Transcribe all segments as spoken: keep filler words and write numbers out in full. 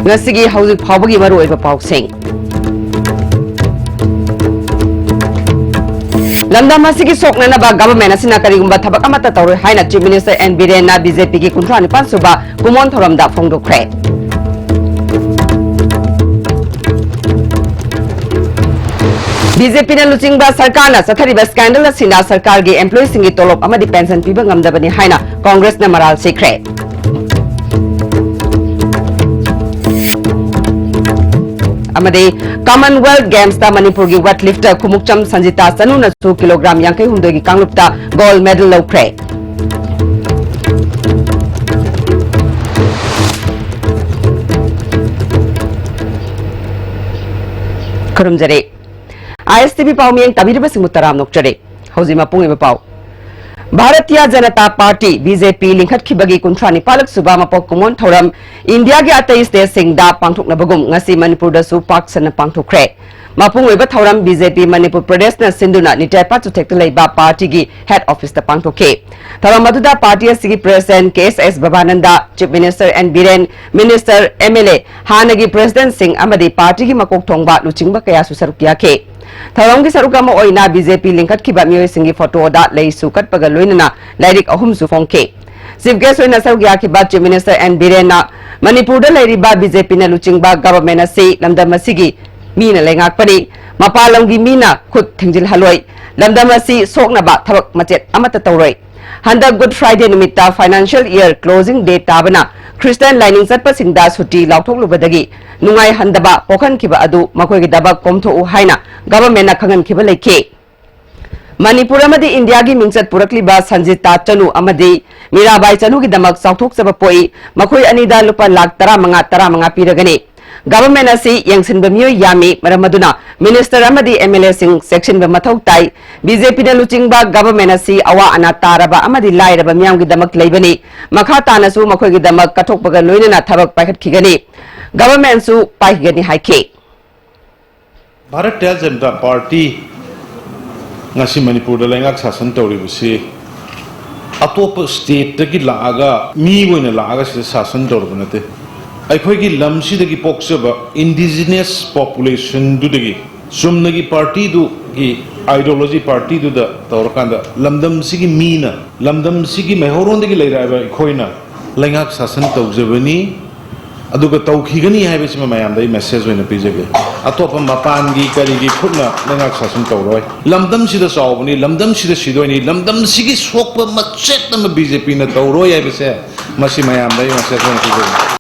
ꯉꯁꯤꯒꯤ ꯍꯧꯖꯤꯛ ꯐꯥꯎꯕꯒꯤ ꯃꯔꯨꯑꯣꯏꯕ ꯄꯥꯎꯁꯤꯡ꯫ ꯂꯝꯗꯝ ꯑꯁꯤꯒꯤ ꯁꯣꯛꯅꯅꯕ government ꯑꯁꯤꯅ ꯀꯔꯤꯒꯨꯝꯕ ꯊꯕꯛ ꯑꯃꯠꯇ ꯇꯧꯔꯣꯏ ꯍꯥꯏꯅ Chief Minister ꯑꯦꯟ ꯕꯤꯔꯦꯟꯅ BJPꯒꯤ ꯀꯨꯟꯊ꯭ꯔꯥ ꯅꯤꯄꯥꯟ ꯁꯨꯕ ꯀꯨꯃꯣꯟ ꯊꯧꯔꯝꯗ ꯐꯣꯡꯗꯣꯛꯈ꯭ꯔꯦ꯫ BJPꯅ ꯂꯨꯆꯤꯡꯕ ꯁꯔꯀꯥꯔꯅ ꯆꯠꯊꯔꯤꯕ scandal ꯑꯁꯤꯅ ꯁꯔꯀꯥꯔꯒꯤ employeeꯁꯤꯡꯒꯤ ꯇꯣꯂꯣꯞ ꯑꯃꯗꯤ pension ꯄꯤꯕ ꯉꯝꯗꯕꯅꯤ ꯍꯥꯏꯅ Congressꯅ ꯃꯔꯥꯜ ꯁꯤꯈ꯭ꯔꯦ꯫ ꯑꯃꯗꯤ Commonwealth Gamesꯇ ꯃꯅꯤꯄꯨꯔꯒꯤ weightlifter ꯈꯨꯃꯨꯛꯆꯝ ꯁꯟꯖꯤꯇꯥ ꯆꯅꯨꯅꯁꯨ kilogram ꯌꯥꯡꯈꯩ ꯍꯨꯝꯗꯣꯏꯒꯤ ꯀꯥꯡꯂꯨꯞꯇ gold medal ꯂꯧꯈ꯭ꯔꯦ꯫ ꯈꯨꯔꯨꯝꯖꯔꯤ꯫ ISTV ꯄꯥꯎ ꯃꯤꯌꯦꯡ ꯇꯥꯕꯤꯔꯤꯕꯁꯤꯡꯕꯨ ꯇꯔꯥꯝꯅ ꯑꯣꯛꯆꯔꯤ꯫ ꯍꯧꯖꯤꯛ ꯃꯄꯨꯡ ꯑꯣꯏꯕ ꯄꯥꯎ꯫ ꯚꯥꯔꯇꯤꯌꯥ ꯖꯅꯇꯥ ꯄꯥꯔꯇꯤ, BJP, ꯂꯤꯡꯈꯠꯈꯤꯕꯒꯤ ꯀꯨꯟꯊ꯭ꯔꯥ ꯅꯤꯄꯥꯜꯂꯛ ꯁꯨꯕ ꯃꯄꯣꯛ ꯀꯨꯝꯑꯣꯟ ꯊꯧꯔꯝ ꯏꯟꯗꯤꯌꯥꯒꯤ ꯑꯇꯩ stateꯁꯤꯡꯗ ꯄꯥꯡꯊꯣꯛꯅꯕꯒꯨꯝ ꯉꯁꯤ ꯃꯅꯤꯄꯨꯔꯗꯁꯨ ꯄꯥꯛ ꯁꯟꯅ ꯄꯥꯡꯊꯣꯛꯈ꯭ꯔꯦ꯫ ꯃꯄꯨꯡ ꯑꯣꯏꯕ ꯊꯧꯔꯝ BJP ꯃꯅꯤꯄꯨꯔ ꯄ꯭ꯔꯗꯦꯁꯅ ꯁꯤꯟꯗꯨꯅ ꯅꯤꯇꯦꯄꯥ ꯆꯨꯊꯦꯛꯇ ꯂꯩꯕ ꯄꯥꯔꯇꯤꯒꯤ head officeꯇ ꯄꯥꯡꯊꯣꯛꯈꯤ꯫ ꯊꯧꯔꯝ ꯑꯗꯨꯗ ꯄꯥꯔꯇꯤ ꯑꯁꯤꯒꯤ president K S S Bhabananda, Chief Minister N Biren, minister, MLA, ꯍꯥꯟꯅꯒꯤ presidentꯁꯤꯡ ꯑꯃꯗꯤ ꯄꯥꯔꯇꯤꯒꯤ ꯃꯀꯣꯛ ꯊꯣꯡꯕ ꯂꯨꯆꯤꯡꯕ ꯀꯌꯥꯁꯨ ꯁꯔꯨꯛ ꯌꯥꯈꯤ꯫ ꯊꯧꯔꯝꯒꯤ ꯁꯔꯨꯛ ꯑꯃ ꯑꯣꯏꯅ BJP ꯂꯤꯡꯈꯠꯈꯤꯕ ꯃꯤꯑꯣꯏꯁꯤꯡꯒꯤ photoꯗ ꯂꯩꯁꯨ ꯀꯠꯄꯒ ꯂꯣꯏꯅꯅ ꯂꯥꯏꯔꯤꯛ ꯑꯍꯨꯝꯁꯨ ꯐꯣꯡꯈꯤ꯫ Chief guest ꯑꯣꯏꯅ ꯁꯔꯨꯛ ꯌꯥꯈꯤꯕ Chief Minister ꯑꯦꯟ ꯕꯤꯔꯦꯟꯅ ꯃꯅꯤꯄꯨꯔꯗ ꯂꯩꯔꯤꯕ BJPꯅ ꯂꯨꯆꯤꯡꯕ government ꯑꯁꯤ ꯂꯝꯗꯝ ꯑꯁꯤꯒꯤ ꯃꯤꯅ ꯂꯩꯉꯥꯛꯄꯅꯤ꯫ ꯃꯄꯥꯟ ꯂꯝꯒꯤ ꯃꯤꯅ ꯈꯨꯠ ꯊꯤꯡꯖꯤꯜꯍꯜꯂꯣꯏ꯫ ꯂꯝꯗꯝ ꯑꯁꯤ ꯁꯣꯛꯅꯕ ꯊꯕꯛ ꯃꯆꯦꯠ ꯑꯃꯠꯇ ꯇꯧꯔꯣꯏ꯫ ꯍꯟꯗꯛ Good Friday ꯅꯨꯃꯤꯠꯇ financial year closing day ꯇꯥꯕꯅ Christian ꯂꯥꯏꯅꯤꯡ ꯆꯠꯄꯁꯤꯡꯗ ꯁꯨꯇꯤ ꯂꯥꯎꯊꯣꯛꯂꯨꯕꯗꯒꯤ ꯅꯨꯡꯉꯥꯏꯍꯟꯗꯕ ꯄꯣꯛꯍꯟꯈꯤꯕ ꯑꯗꯨ ꯃꯈꯣꯏꯒꯤꯗꯃꯛ ꯀꯣꯝꯊꯣꯛꯎ ꯍꯥꯏꯅ governmentꯅ ꯈꯪꯍꯟꯈꯤꯕ ꯂꯩꯈꯤ꯫ ꯃꯅꯤꯄꯨꯔ ꯑꯃꯗꯤ ꯏꯟꯗꯤꯌꯥꯒꯤ ꯃꯤꯡꯆꯠ ꯄꯨꯔꯛꯂꯤꯕ ꯁꯟꯖꯤꯇꯥ ꯆꯅꯨ ꯑꯃꯗꯤ ꯃꯤꯔꯥꯕꯥꯏ ꯆꯅꯨꯒꯤꯗꯃꯛ ꯆꯥꯎꯊꯣꯛꯆꯕ ꯄꯣꯛꯏ꯫ ꯃꯈꯣꯏ ꯑꯅꯤꯗ ꯂꯨꯄꯥ ꯂꯥꯈ ꯇꯔꯥꯃꯉꯥ, ꯇꯔꯥꯃꯉꯥ ꯄꯤꯔꯒꯅꯤ꯫ Government ꯑꯁꯤ ꯌꯦꯡꯁꯤꯟꯕ ꯃꯤꯑꯣꯏ ꯌꯥꯝꯃꯤ, ꯃꯔꯝ ꯑꯗꯨꯅ minister ꯑꯃꯗꯤ MLAꯁꯤꯡ ꯆꯦꯛꯁꯤꯟꯕ ꯃꯊꯧ ꯇꯥꯏ꯫ BJPꯅ ꯂꯨꯆꯤꯡꯕ government ꯑꯁꯤ ꯑꯋꯥ ꯑꯅꯥ ꯇꯥꯔꯕ ꯑꯃꯗꯤ ꯂꯥꯏꯔꯕ ꯃꯤꯌꯥꯝꯒꯤꯗꯃꯛ ꯂꯩꯕꯅꯤ꯫ ꯃꯈꯥ ꯇꯥꯅꯁꯨ ꯃꯈꯣꯏꯒꯤꯗꯃꯛ ꯀꯠꯊꯣꯛꯄꯒ ꯂꯣꯏꯅꯅ ꯊꯕꯛ ꯄꯥꯏꯈꯠꯈꯤꯒꯅꯤ꯫ Governmentꯁꯨ ꯄꯥꯏꯈꯤꯒꯅꯤ ꯍꯥꯏꯈꯤ꯫ ꯚꯥꯔꯇꯤꯌ ꯖꯅꯇꯥ ꯄꯥꯔꯇꯤ ꯉꯁꯤ ꯃꯅꯤꯄꯨꯔꯗ ꯂꯩꯉꯥꯛ ꯁꯥꯁꯟ ꯇꯧꯔꯤꯕꯁꯤ ꯑꯇꯣꯞꯄ stateꯇꯒꯤ ꯂꯥꯛꯑꯒ, ꯃꯤ ꯑꯣꯏꯅ ꯂꯥꯛꯑꯒ ꯁꯤꯗ ꯁꯥꯁꯟ ꯇꯧꯔꯕ ꯅꯠꯇꯦ꯫ ꯑꯩꯈꯣꯏꯒꯤ ꯂꯝꯁꯤꯗꯒꯤ ꯄꯣꯛꯆꯕ indigenous population ꯗꯨꯗꯒꯤ ꯆꯨꯝꯅꯒꯤ party ꯗꯨꯒꯤ ideology party ꯗꯨꯗ ꯇꯧꯔꯀꯥꯟꯗ ꯂꯝꯗꯝꯁꯤꯒꯤ ꯃꯤꯅ, ꯂꯝꯗꯝꯁꯤꯒꯤ ꯃꯩꯍꯧꯔꯣꯟꯗꯒꯤ ꯂꯩꯔꯛꯑꯕ ꯑꯩꯈꯣꯏꯅ ꯂꯩꯉꯥꯛ ꯁꯥꯁꯟ ꯇꯧꯖꯕꯅꯤ, ꯑꯗꯨꯒ ꯇꯧꯈꯤꯒꯅꯤ ꯍꯥꯏꯕꯁꯤꯃ ꯃꯌꯥꯝꯗ ꯑꯩ message ꯑꯣꯏꯅ ꯄꯤꯖꯒꯦ꯫ ꯑꯇꯣꯞꯄ ꯃꯄꯥꯟꯒꯤ ꯀꯔꯤꯒꯤ ꯈꯨꯠꯅ ꯂꯩꯉꯥꯛ ꯁꯥꯁꯟ ꯇꯧꯔꯣꯏ꯫ ꯂꯝꯗꯝꯁꯤꯗ ꯆꯥꯎꯕꯅꯤ, ꯂꯝꯗꯝꯁꯤꯗ ꯁꯤꯗꯣꯏꯅꯤ, ꯂꯝꯗꯝꯁꯤꯒꯤ ꯁꯣꯛꯄ ꯃꯆꯦꯠ ꯑꯃ BJP ꯅ ꯇꯧꯔꯣꯏ ꯍꯥꯏꯕꯁꯦ ꯃꯁꯤ ꯃꯌꯥꯝꯗ ꯑꯩ message ꯑꯣꯏꯅ ꯄꯤꯖꯒꯦ꯫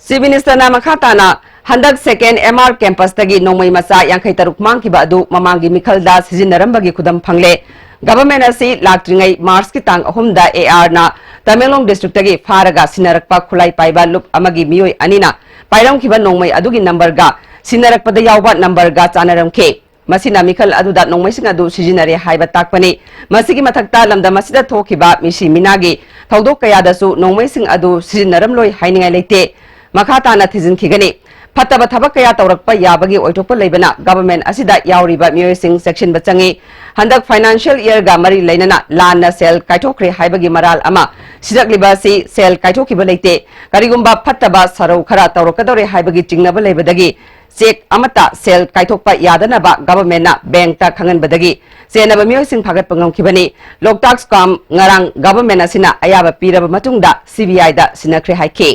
Chief Minister ꯅ ꯃꯈꯥ ꯇꯥꯅ ꯍꯟꯗꯛ second M R campus ꯇꯒꯤ ꯅꯣꯡꯃꯩ ꯃꯆꯥ ꯌꯥꯡꯈꯩ ꯇꯔꯨꯛ ꯃꯥꯡꯈꯤꯕ ꯑꯗꯨ ꯃꯃꯥꯡꯒꯤ ꯃꯤꯈꯜꯗ ꯁꯤꯖꯤꯟꯅꯔꯝꯕꯒꯤ ꯈꯨꯗꯝ ꯐꯪꯂꯦ꯫ Government ꯑꯁꯤ ꯂꯥꯛꯇ꯭ꯔꯤꯉꯩ March ꯀꯤ ꯇꯥꯡ ꯑꯍꯨꯝꯗ A R ꯅ ꯇꯃꯦꯡꯂꯣꯡ district ꯇꯒꯤ ꯐꯥꯔꯒ ꯁꯤꯟꯅꯔꯛꯄ ꯈꯨꯠꯂꯥꯏ ꯄꯥꯏꯕ ꯂꯨꯞ ꯑꯃꯒꯤ ꯃꯤꯑꯣꯏ ꯑꯅꯤꯅ ꯄꯥꯏꯔꯝꯈꯤꯕ ꯅꯣꯡꯃꯩ ꯑꯗꯨꯒꯤ number ꯒ ꯁꯤꯟꯅꯔꯛꯄꯗ ꯌꯥꯎꯕ number ꯒ ꯆꯥꯟꯅꯔꯝꯈꯤ꯫ ꯃꯁꯤꯅ ꯃꯤꯈꯜ ꯑꯗꯨꯗ ꯅꯣꯡꯃꯩꯁꯤꯡ ꯑꯗꯨ ꯁꯤꯖꯤꯟꯅꯔꯦ ꯍꯥꯏꯕ ꯇꯥꯛꯄꯅꯤ꯫ ꯃꯁꯤꯒꯤ ꯃꯊꯛꯇ ꯂꯝꯗꯝ ꯑꯁꯤꯗ ꯊꯣꯛꯈꯤꯕ ꯃꯤꯁꯤ ꯃꯤꯅꯥꯒꯤ ꯊꯧꯗꯣꯛ ꯀꯌꯥꯗꯁꯨ ꯅꯣꯡꯃꯩꯁꯤꯡ ꯑꯗꯨ ꯁꯤꯖꯤꯟꯅꯔꯝꯂꯣꯏ ꯍꯥꯏꯅꯤꯡꯉꯥꯏ ꯂꯩꯇꯦ꯫ ꯃꯈꯥ ꯇꯥꯅ ꯊꯤꯖꯤꯟꯈꯤꯒꯅꯤ꯫ ꯐꯠꯇꯕ ꯊꯕꯛ ꯀꯌꯥ ꯇꯧꯔꯛꯄ ꯌꯥꯕꯒꯤ ꯑꯣꯏꯊꯣꯛꯄ ꯂꯩꯕꯅ government ꯑꯁꯤꯗ ꯌꯥꯎꯔꯤꯕ ꯃꯤꯑꯣꯏꯁꯤꯡ ꯆꯦꯛꯁꯤꯟꯕ ꯆꯪꯏ꯫ ꯍꯟꯗꯛ financial year ꯒ ꯃꯔꯤ ꯂꯩꯅꯅ ꯂꯥꯟꯅ ꯁꯦꯜ ꯀꯥꯏꯊꯣꯛꯈ꯭ꯔꯦ ꯍꯥꯏꯕꯒꯤ ꯃꯔꯥꯜ ꯑꯃ ꯁꯤꯔꯛꯂꯤꯕ ꯑꯁꯤ ꯁꯦꯜ ꯀꯥꯏꯊꯣꯛꯈꯤꯕ ꯂꯩꯇꯦ꯫ ꯀꯔꯤꯒꯨꯝꯕ ꯐꯠꯇꯕ ꯁꯔꯧ ꯈꯔ ꯇꯧꯔꯛꯀꯗꯧꯔꯦ ꯍꯥꯏꯕꯒꯤ ꯆꯤꯡꯅꯕ ꯂꯩꯕꯗꯒꯤ cheque ꯑꯃꯠꯇ ꯁꯦꯜ ꯀꯥꯏꯊꯣꯛꯄ ꯌꯥꯗꯅꯕ government ꯅ bank ꯇ ꯈꯪꯍꯟꯕꯗꯒꯤ ꯆꯦꯟꯅꯕ ꯃꯤꯑꯣꯏꯁꯤꯡ ꯐꯥꯒꯠꯄ ꯉꯝꯈꯤꯕꯅꯤ꯫ ꯂꯣꯛꯇꯥꯛ scam ꯉꯔꯥꯡ government ꯑꯁꯤꯅ ꯑꯌꯥꯕ ꯄꯤꯔꯕ ꯃꯇꯨꯡꯗ C B I ꯗ ꯁꯤꯟꯅꯈ꯭ꯔꯦ ꯍꯥꯏꯈꯤ꯫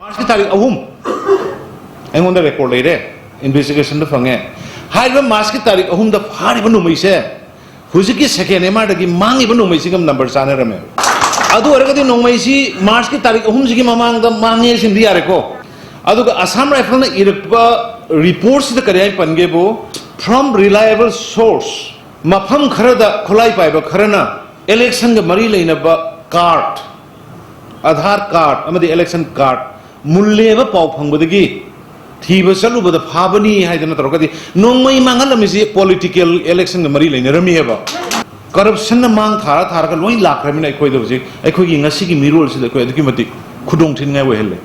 March ꯀꯤ ꯇꯥꯔꯤꯛ ꯑꯍꯨꯝ ꯑꯩꯉꯣꯟꯗ record ꯂꯩꯔꯦ, investigation ꯗ ꯐꯪꯉꯦ꯫ ꯍꯥꯏꯔꯤꯕ March ꯀꯤ ꯇꯥꯔꯤꯛ ꯑꯍꯨꯝꯗ ꯐꯥꯔꯤꯕ ꯅꯣꯡꯃꯩꯁꯦ ꯍꯧꯖꯤꯛꯀꯤ second M R ꯗꯒꯤ ꯃꯥꯡꯉꯤꯕ ꯅꯣꯡꯃꯩꯁꯤꯒ number ꯆꯥꯟꯅꯔꯝꯃꯦ꯫ ꯑꯗꯨ ꯑꯣꯏꯔꯒꯗꯤ ꯅꯣꯡꯃꯩꯁꯤ March ꯀꯤ ꯇꯥꯔꯤꯛ ꯑꯍꯨꯝꯁꯤꯒꯤ ꯃꯃꯥꯡꯗ ꯃꯥꯡꯉꯦ ꯁꯤꯃꯗꯤ ꯌꯥꯔꯦꯀꯣ꯫ ꯑꯗꯨꯒ Assam Rifle ꯅ ꯏꯔꯛꯄ report ꯁꯤꯗ ꯀꯔꯤ ꯍꯥꯏ ꯄꯟꯒꯦꯕꯨ, from reliable source, ꯃꯐꯝ ꯈꯔꯗ ꯈꯨꯠꯂꯥꯏ ꯄꯥꯏꯕ ꯈꯔꯅ election ꯒ ꯃꯔꯤ ꯂꯩꯅꯕ card, Aadhaar card ꯑꯃꯗꯤ election card ꯃꯨꯜꯂꯦꯕ ꯄꯥꯎ ꯐꯪꯕꯗꯒꯤ ꯊꯤꯕ ꯆꯠꯂꯨꯕꯗ ꯐꯥꯕꯅꯤ ꯍꯥꯏꯗꯅ ꯇꯧꯔꯒꯗꯤ ꯅꯣꯡꯃꯩ ꯃꯥꯡꯍꯜꯂꯝꯃꯤꯁꯤ political election ꯒ ꯃꯔꯤ ꯂꯩꯅꯔꯝꯃꯤꯑꯕ꯫ Corruption ꯅ ꯃꯥꯡ ꯊꯥꯔ ꯊꯥꯔꯒ ꯂꯣꯏ ꯂꯥꯛꯈ꯭ꯔꯕꯅꯤꯅ ꯑꯩꯈꯣꯏꯗ ꯍꯧꯖꯤꯛ ꯑꯩꯈꯣꯏꯒꯤ ꯉꯁꯤꯒꯤ ꯃꯤꯔꯣꯜꯁꯤꯗ ꯑꯩꯈꯣꯏ ꯑꯗꯨꯛꯀꯤ ꯃꯇꯤꯛ ꯈꯨꯗꯣꯡ ꯊꯤꯅꯤꯡꯉꯥꯏ ꯑꯣꯏꯍꯜꯂꯦ꯫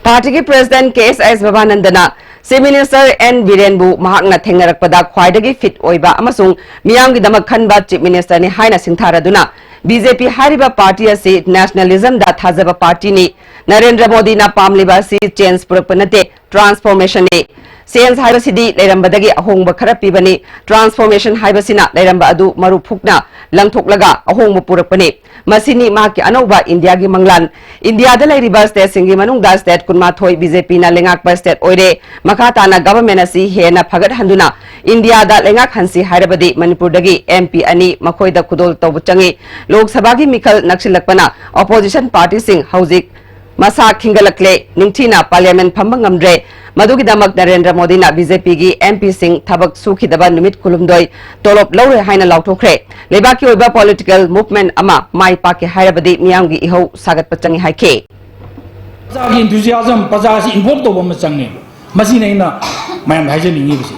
Party ꯒꯤ President K S S ꯕꯕꯥꯅꯟꯗꯅ Chief Minister N ꯕꯤꯔꯦꯟꯕꯨ ꯃꯍꯥꯛꯅ ꯊꯦꯡꯅꯔꯛꯄꯗ ꯈ꯭ꯋꯥꯏꯗꯒꯤ fit ꯑꯣꯏꯕ ꯑꯃꯁꯨꯡ ꯃꯤꯌꯥꯝꯒꯤꯗꯃꯛ ꯈꯟꯕ Chief Minister ꯅꯤ ꯍꯥꯏꯅ ꯁꯤꯡꯊꯥꯔꯗꯨꯅ ꯕꯤ ꯖꯦ ꯄꯤ ꯍꯥꯏꯔꯤꯕ ꯄꯥꯔꯇꯤ ꯑꯁꯤ ꯅꯦꯁꯅꯦꯂꯤꯖꯝꯗ ꯊꯥꯖꯕ ꯄꯥꯔꯇꯤꯅꯤ꯫ ꯅꯔꯦꯟꯗ꯭ꯔ ꯃꯣꯗꯤꯅ ꯄꯥꯝꯂꯤꯕ ꯑꯁꯤ ꯆꯦꯟꯖ ꯄꯨꯔꯛꯄ ꯅꯠꯇꯦ, ꯇ꯭ꯔꯥꯟꯁꯐꯣꯔꯃꯦꯁꯟꯅꯤ꯫ ꯆꯦꯟꯖ ꯍꯥꯏꯕꯁꯤꯗꯤ ꯂꯩꯔꯝꯕꯗꯒꯤ ꯑꯍꯣꯡꯕ ꯈꯔ ꯄꯤꯕꯅꯤ꯫ ꯇ꯭ꯔꯥꯟꯁꯐꯣꯔꯃꯦꯁꯟ ꯍꯥꯏꯕꯁꯤꯅ ꯂꯩꯔꯝꯕ ꯑꯗꯨ ꯃꯔꯨ ꯐꯨꯛꯅ ꯂꯪꯊꯣꯛꯂꯒ ꯑꯍꯣꯡꯕ ꯄꯨꯔꯛꯄꯅꯤ꯫ ꯃꯁꯤꯅꯤ ꯃꯍꯥꯛꯀꯤ ꯑꯅꯧꯕ ꯏꯟꯗꯤꯌꯥꯒꯤ ꯃꯪꯂꯥꯟ꯫ ꯏꯟꯗꯤꯌꯥꯗ ꯂꯩꯔꯤꯕ ꯁ꯭ꯇꯦꯠꯁꯤꯡꯒꯤ ꯃꯅꯨꯡꯗ ꯁ꯭ꯇꯦꯠ ꯀꯨꯟꯃꯥꯊꯣꯏ ꯕꯤ ꯖꯦ ꯄꯤꯅ ꯂꯩꯉꯥꯛꯄ ꯁ꯭ꯇꯦꯠ ꯑꯣꯏꯔꯦ꯫ ꯃꯈꯥ ꯇꯥꯅ ꯒꯚꯔꯟꯃꯦꯟ ꯑꯁꯤ ꯍꯦꯟꯅ ꯐꯒꯠꯍꯟꯗꯨꯅ ꯏꯟꯗꯤꯌꯥꯗ ꯂꯩꯉꯥꯛꯍꯟꯁꯤ ꯍꯥꯏꯔꯕꯗꯤ ꯃꯅꯤꯄꯨꯔꯗꯒꯤ ꯑꯦꯝ ꯄꯤ ꯑꯅꯤ ꯃꯈꯣꯏꯗ ꯈꯨꯗꯣꯜ ꯇꯧꯕ ꯆꯪꯏ꯫ ꯂꯣꯛ ꯁꯚꯥꯒꯤ ꯃꯤꯈꯜ ꯅꯛꯁꯤꯜꯂꯛꯄꯅ ꯑꯣꯄꯣꯖꯤꯁꯟ ꯄꯥꯔꯇꯤꯁꯤꯡ ꯍꯧꯖꯤꯛ ꯃꯁꯥ ꯈꯤꯡꯒꯠꯂꯛꯂꯦ, ꯅꯤꯡꯊꯤꯅ ꯄꯥꯔꯂꯤꯌꯥꯃꯦꯟ ꯐꯝꯕ ꯉꯝꯗ꯭ꯔꯦ꯫ ꯃꯗꯨꯒꯤꯗꯃꯛ ꯅꯔꯦꯟꯗ꯭ꯔ ꯃꯣꯗꯤꯅ ꯕꯤ ꯖꯦ ꯄꯤꯒꯤ ꯑꯦꯝ ꯄꯤꯁꯤꯡ ꯊꯕꯛ ꯁꯨꯈꯤꯗꯕ ꯅꯨꯃꯤꯠ ꯀꯨꯟꯍꯨꯝꯗꯣꯏ ꯇꯣꯂꯣꯞ ꯂꯧꯔꯣꯏ ꯍꯥꯏꯅ ꯂꯥꯎꯊꯣꯛꯈ꯭ꯔꯦ꯫ ꯂꯩꯕꯥꯛꯀꯤ ꯑꯣꯏꯕ ꯄꯣꯂꯤꯇꯤꯀꯦꯜ ꯃꯨꯚꯃꯦꯟꯠ ꯑꯃ ꯃꯥꯏ ꯄꯥꯛꯀꯦ ꯍꯥꯏꯔꯕꯗꯤ ꯃꯤꯌꯥꯝꯒꯤ ꯏꯍꯧ ꯁꯥꯒꯠꯄ ꯆꯪꯏ ꯍꯥꯏꯈꯤ꯫ ꯄ꯭ꯔꯖꯥꯒꯤ enthusiasm, ꯄ꯭ꯔꯖꯥꯁꯤ involve ꯇꯧꯕ ꯑꯃ ꯆꯪꯉꯦꯕ꯫ ꯃꯁꯤꯅ ꯑꯩꯅ ꯃꯌꯥꯝꯗ ꯍꯥꯏꯖꯅꯤꯡꯉꯤꯕꯁꯤ꯫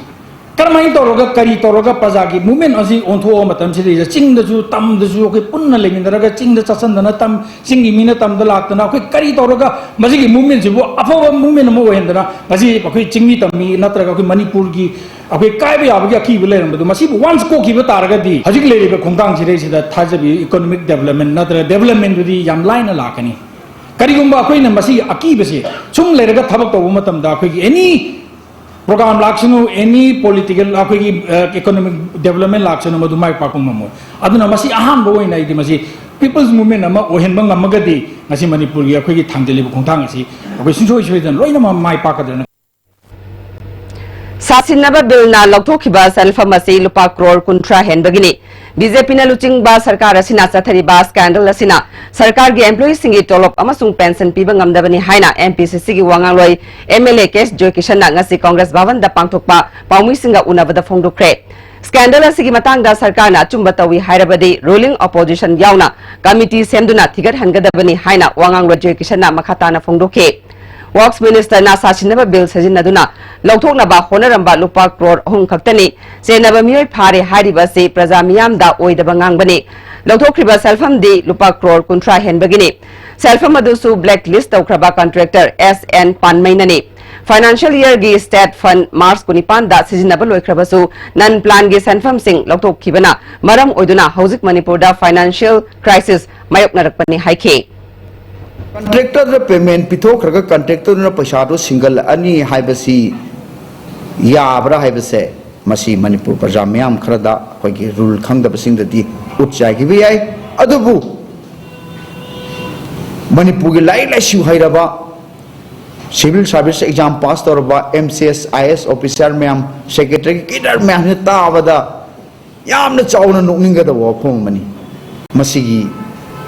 ꯀꯔꯝꯍꯥꯏꯅ ꯇꯧꯔꯒ, ꯀꯔꯤ ꯇꯧꯔꯒ ꯄ꯭ꯔꯖꯥꯒꯤ movement ꯑꯁꯤ ꯑꯣꯟꯊꯣꯛꯑ ꯃꯇꯝꯁꯤꯗꯩꯗ ꯆꯤꯡꯗꯁꯨ, ꯇꯝꯗꯁꯨ ꯑꯩꯈꯣꯏ ꯄꯨꯟꯅ ꯂꯩꯃꯤꯟꯅꯔꯒ, ꯆꯤꯡꯗ ꯆꯠꯁꯟꯗꯅ, ꯇꯝ, ꯆꯤꯡꯒꯤ ꯃꯤꯅ ꯇꯝꯗ ꯂꯥꯛꯇꯅ, ꯑꯩꯈꯣꯏ ꯀꯔꯤ ꯇꯧꯔꯒ ꯃꯁꯤꯒꯤ movementꯁꯤꯕꯨ ꯑꯐꯕ movement ꯑꯃ ꯑꯣꯏꯍꯟꯗꯅ, ꯉꯁꯤ ꯑꯩꯈꯣꯏ ꯆꯤꯡꯃꯤ ꯇꯝꯃꯤ ꯅꯠꯇ꯭ꯔꯒ ꯑꯩꯈꯣꯏ ꯃꯅꯤꯄꯨꯔꯒꯤ ꯑꯩꯈꯣꯏ ꯀꯥꯏꯕ ꯌꯥꯕꯒꯤ ꯑꯀꯤꯕ ꯂꯩꯔꯝꯕꯗꯣ, ꯃꯁꯤꯕꯨ once ꯀꯣꯛꯈꯤꯕ ꯇꯥꯔꯒꯗꯤ, ꯍꯧꯖꯤꯛ ꯂꯩꯔꯤꯕ ꯈꯣꯡꯊꯥꯡꯁꯤꯗꯩꯁꯤꯗ ꯊꯥꯖꯕꯤ economic development ꯅꯠꯇ꯭ꯔꯒ developmentꯗꯨꯗꯤ ꯌꯥꯝ ꯂꯥꯏꯅ ꯂꯥꯛꯀꯅꯤ꯫ ꯀꯔꯤꯒꯨꯝꯕ ꯑꯩꯈꯣꯏꯅ ꯃꯁꯤꯒꯤ ꯑꯀꯤꯕꯁꯦ ꯁꯨꯝ ꯂꯩꯔꯒ ꯊꯕꯛ ꯇꯧꯕ ꯃꯇꯝꯗ, ꯑꯩꯈꯣꯏꯒꯤ any program ꯂꯥꯛꯁꯅꯨ, any political, ꯑꯩꯈꯣꯏꯒꯤ, ꯑ, economic development ꯂꯥꯛꯁꯅꯨ, ꯃꯗꯨ ꯃꯥꯏ ꯄꯥꯛꯄ ꯉꯝꯃꯣꯏ꯫ ꯑꯗꯨꯅ ꯃꯁꯤ ꯑꯍꯥꯟꯕ ꯑꯣꯏꯅ ꯑꯩꯗꯤ ꯃꯁꯤ people's movement ꯑꯃ ꯑꯣꯏꯍꯟꯕ ꯉꯝꯃꯒꯗꯤ, ꯉꯁꯤ ꯃꯅꯤꯄꯨꯔꯒꯤ ꯑꯩꯈꯣꯏꯒꯤ ꯊꯥꯡꯖꯤꯜꯂꯤꯕ ꯈꯣꯡꯊꯥꯡ ꯑꯁꯤ ꯑꯩꯈꯣꯏ ꯁꯨꯡꯁꯣꯏ ꯁꯣꯏꯗꯅ ꯂꯣꯏꯅꯃꯛ ꯃꯥꯏ ꯄꯥꯛꯀꯗ꯭ꯔꯅ ꯁꯥꯁꯤꯟꯅꯕ ꯕꯤꯜꯅ ꯂꯧꯊꯣꯛꯈꯤꯕ ꯁꯦꯟꯐꯝ ꯑꯁꯤ ꯂꯨꯄꯥ ꯀ꯭ꯔꯣꯔ ꯀꯨꯟꯊ꯭ꯔꯥ ꯍꯦꯟꯕꯒꯤꯅꯤ꯫ ꯕꯤ ꯖꯦ ꯄꯤꯅ ꯂꯨꯆꯤꯡꯕ ꯁꯔꯀꯥꯔ ꯑꯁꯤꯅ ꯆꯠꯊꯔꯤꯕ scandal ꯑꯁꯤꯅ ꯁꯔꯀꯥꯔꯒꯤ employeeꯁꯤꯡꯒꯤ ꯇꯣꯂꯣꯞ ꯑꯃꯁꯨꯡ pension ꯄꯤꯕ ꯉꯝꯗꯕꯅꯤ ꯍꯥꯏꯅ ꯑꯦꯝ ꯄꯤ ꯁꯤ ꯁꯤꯒꯤ ꯋꯥꯉꯥꯡꯂꯣꯏ ꯑꯦꯝ ꯑꯦꯜ ꯑꯦ ꯀꯦ ꯑꯦꯁ ꯖꯣꯏꯀꯤꯁꯟꯅ ꯉꯁꯤ ꯀꯪꯒ꯭ꯔꯦꯁ ꯚꯕꯟꯗ ꯄꯥꯡꯊꯣꯛꯄ ꯄꯥꯎꯃꯤꯁꯤꯡꯒ ꯎꯅꯕꯗ ꯐꯣꯡꯗꯣꯛꯈ꯭ꯔꯦ꯫ Scandal ꯑꯁꯤꯒꯤ ꯃꯇꯥꯡꯗ ꯁꯔꯀꯥꯔꯅ ꯑꯆꯨꯝꯕ ꯇꯧꯏ ꯍꯥꯏꯔꯕꯗꯤ ruling opposition ꯌꯥꯎꯅ committee ꯁꯦꯝꯗꯨꯅ ꯊꯤꯒꯠꯍꯟꯒꯗꯕꯅꯤ ꯍꯥꯏꯅ ꯋꯥꯉꯥꯡꯂꯣꯏ ꯖꯣꯏꯀꯤꯁꯟꯅ ꯃꯈꯥ ꯇꯥꯅ ꯐꯣꯡꯗꯣꯛꯈꯤ꯫ Works Ministerꯅ ꯁꯥꯁꯤꯟꯅꯕ ꯕꯤꯜ ꯁꯤꯖꯤꯟꯅꯗꯨꯅ ꯂꯧꯊꯣꯛꯅꯕ ꯍꯣꯠꯅꯔꯝꯕ ꯂꯨꯄꯥ ꯀ꯭ꯔꯣꯔ ꯑꯍꯨꯝ ꯈꯛꯇꯅꯤ꯫ ꯆꯦꯟꯅꯕ ꯃꯤꯑꯣꯏ ꯐꯥꯔꯦ ꯍꯥꯏꯔꯤꯕ ꯑꯁꯤ ꯄ꯭ꯔꯖꯥ ꯃꯤꯌꯥꯝꯗ ꯑꯣꯏꯗꯕ ꯉꯥꯡꯕꯅꯤ꯫ ꯂꯧꯊꯣꯛꯈ꯭ꯔꯤꯕ ꯁꯦꯜꯐꯝꯗꯤ ꯂꯨꯄꯥ ꯀ꯭ꯔꯣꯔ ꯀꯨꯟꯊ꯭ꯔꯥ ꯍꯦꯟꯕꯒꯤꯅꯤ꯫ ꯁꯦꯜꯐꯝ ꯑꯗꯨꯁꯨ blacklist ꯇꯧꯈ꯭ꯔꯕ contractor ꯑꯦꯁ ꯑꯦꯟ ꯄꯥꯟꯃꯩꯅꯅꯤ꯫ Financial year ꯒꯤ state fund March ꯀꯨꯟꯅꯤꯄꯥꯟꯗ ꯁꯤꯖꯤꯟꯅꯕ ꯂꯣꯏꯈ꯭ꯔꯕꯁꯨ, non plan ꯒꯤ ꯁꯦꯟꯐꯝꯁꯤꯡ ꯂꯧꯊꯣꯛꯈꯤꯕꯅ ꯃꯔꯝ ꯑꯣꯏꯗꯨꯅ ꯍꯧꯖꯤꯛ ꯃꯅꯤꯄꯨꯔꯗ financial crisis ꯃꯥꯌꯣꯛꯅꯔꯛꯄꯅꯤ ꯍꯥꯏꯈꯤ꯫ ꯀꯟꯇ꯭ꯔꯦꯛꯇꯔꯗ ꯄꯦꯃꯦꯟ ꯄꯤꯊꯣꯛꯈ꯭ꯔꯒ ꯀꯟꯇ꯭ꯔꯦꯛꯇꯔꯗꯨꯅ ꯄꯩꯁꯥꯗꯣ ꯁꯤꯡꯒꯠꯂꯛꯑꯅꯤ ꯍꯥꯏꯕꯁꯤ ꯌꯥꯕ꯭ꯔꯥ ꯍꯥꯏꯕꯁꯦ, ꯃꯁꯤ ꯃꯅꯤꯄꯨꯔ ꯄ꯭ꯔꯖꯥ ꯃꯤꯌꯥꯝ ꯈꯔꯗ ꯑꯩꯈꯣꯏꯒꯤ ꯔꯨꯜ ꯈꯪꯗꯕꯁꯤꯡꯗꯗꯤ ꯎꯠ ꯆꯥꯏꯈꯤꯕ ꯌꯥꯏ꯫ ꯑꯗꯨꯕꯨ ꯃꯅꯤꯄꯨꯔꯒꯤ ꯂꯥꯏꯔꯤꯛ ꯂꯥꯏꯁꯨ ꯍꯩꯔꯕ, civil service exam pass ꯇꯧꯔꯕ, M C S, I A S officer ꯃꯌꯥꯝ, secretary cadre ꯃꯌꯥꯝꯁꯤꯅ ꯇꯥꯕꯗ ꯌꯥꯝꯅ ꯆꯥꯎꯅ ꯅꯣꯛꯅꯤꯡꯒꯗꯕ ꯋꯥꯐꯝ ꯑꯃꯅꯤ꯫ ꯃꯁꯤꯒꯤ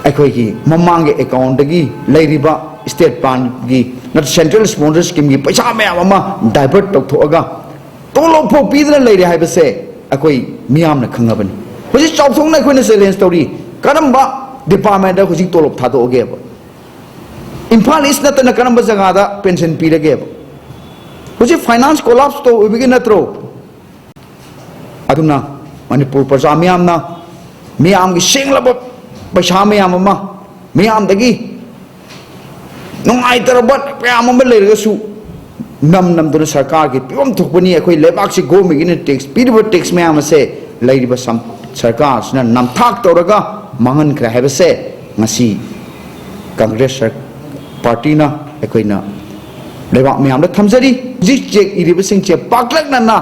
ꯑꯩꯈꯣꯏꯒꯤ ꯃꯃꯥꯡꯒꯤ ꯑꯦꯀꯥꯎꯟꯗꯒꯤ ꯂꯩꯔꯤꯕ state plan ꯒꯤ ꯅꯠꯇ꯭ꯔ central sponsor scheme ꯒꯤ ꯄꯩꯁꯥ ꯃꯌꯥꯝ ꯑꯃ divert ꯇꯧꯊꯣꯛꯑꯒ ꯇꯣꯂꯣꯞ ꯐꯥꯎ ꯄꯤꯗꯅ ꯂꯩꯔꯦ ꯍꯥꯏꯕꯁꯦ ꯑꯩꯈꯣꯏ ꯃꯤꯌꯥꯝꯅ ꯈꯪꯉꯕꯅꯤ꯫ ꯍꯧꯖꯤꯛ ꯆꯥꯎꯊꯣꯛꯅ ꯑꯩꯈꯣꯏꯅ challenge ꯇꯧꯔꯤ, ꯀꯔꯝꯕ department ꯇ ꯍꯧꯖꯤꯛ ꯇꯣꯂꯣꯞ ꯊꯥꯗꯣꯛꯑꯒꯦꯕ? ꯏꯝꯐꯥꯜ East ꯅꯠꯇꯅ ꯀꯔꯝꯕ ꯖꯒꯥꯗ ꯄꯦꯟꯁꯟ ꯄꯤꯔꯒꯦꯕ? ꯍꯧꯖꯤꯛ finance collapse ꯇꯧꯕꯒꯤ ꯅꯠꯇ꯭ꯔꯣ? ꯑꯗꯨꯅ ꯃꯅꯤꯄꯨꯔ ꯄ꯭ꯔꯖꯥ ꯃꯤꯌꯥꯝꯅ ꯃꯤꯌꯥꯝꯒꯤ ꯁꯦꯡꯂꯕ ꯄꯩꯁꯥ ꯃꯌꯥꯝ ꯑꯃ, ꯃꯤꯌꯥꯝꯗꯒꯤ ꯅꯨꯡꯉꯥꯏꯇꯔꯕ ꯃꯌꯥꯝ ꯑꯃ ꯂꯩꯔꯒꯁꯨ ꯅꯝ ꯅꯝꯗꯨꯅ ꯁꯔꯀꯥꯔꯒꯤ ꯄꯤꯐꯝ ꯊꯣꯛꯄꯅꯤ꯫ ꯑꯩꯈꯣꯏ ꯂꯩꯕꯥꯛꯁꯤ government ꯀꯤꯅ tax ꯄꯤꯔꯤꯕ tax ꯃꯌꯥꯝ ꯑꯁꯦ ꯂꯩꯔꯤꯕ ꯁꯝ-, ꯁꯔꯀꯥꯔꯁꯤꯅ ꯅꯝꯊꯥꯛ ꯇꯧꯔꯒ ꯃꯥꯡꯍꯟꯈ꯭ꯔꯦ ꯍꯥꯏꯕꯁꯦ ꯉꯁꯤ ꯀꯪꯒ꯭ꯔꯦꯁ ꯁꯔ-, ꯄꯥꯔꯇꯤꯅ ꯑꯩꯈꯣꯏꯅ ꯂꯩꯕꯥꯛ ꯃꯌꯥꯝꯗ ꯊꯝꯖꯔꯤ꯫ ꯍꯧꯖꯤꯛ ꯆꯦꯛ ꯏꯔꯤꯕꯁꯤꯡꯁꯦ ꯄꯥꯛꯇꯛꯅꯅ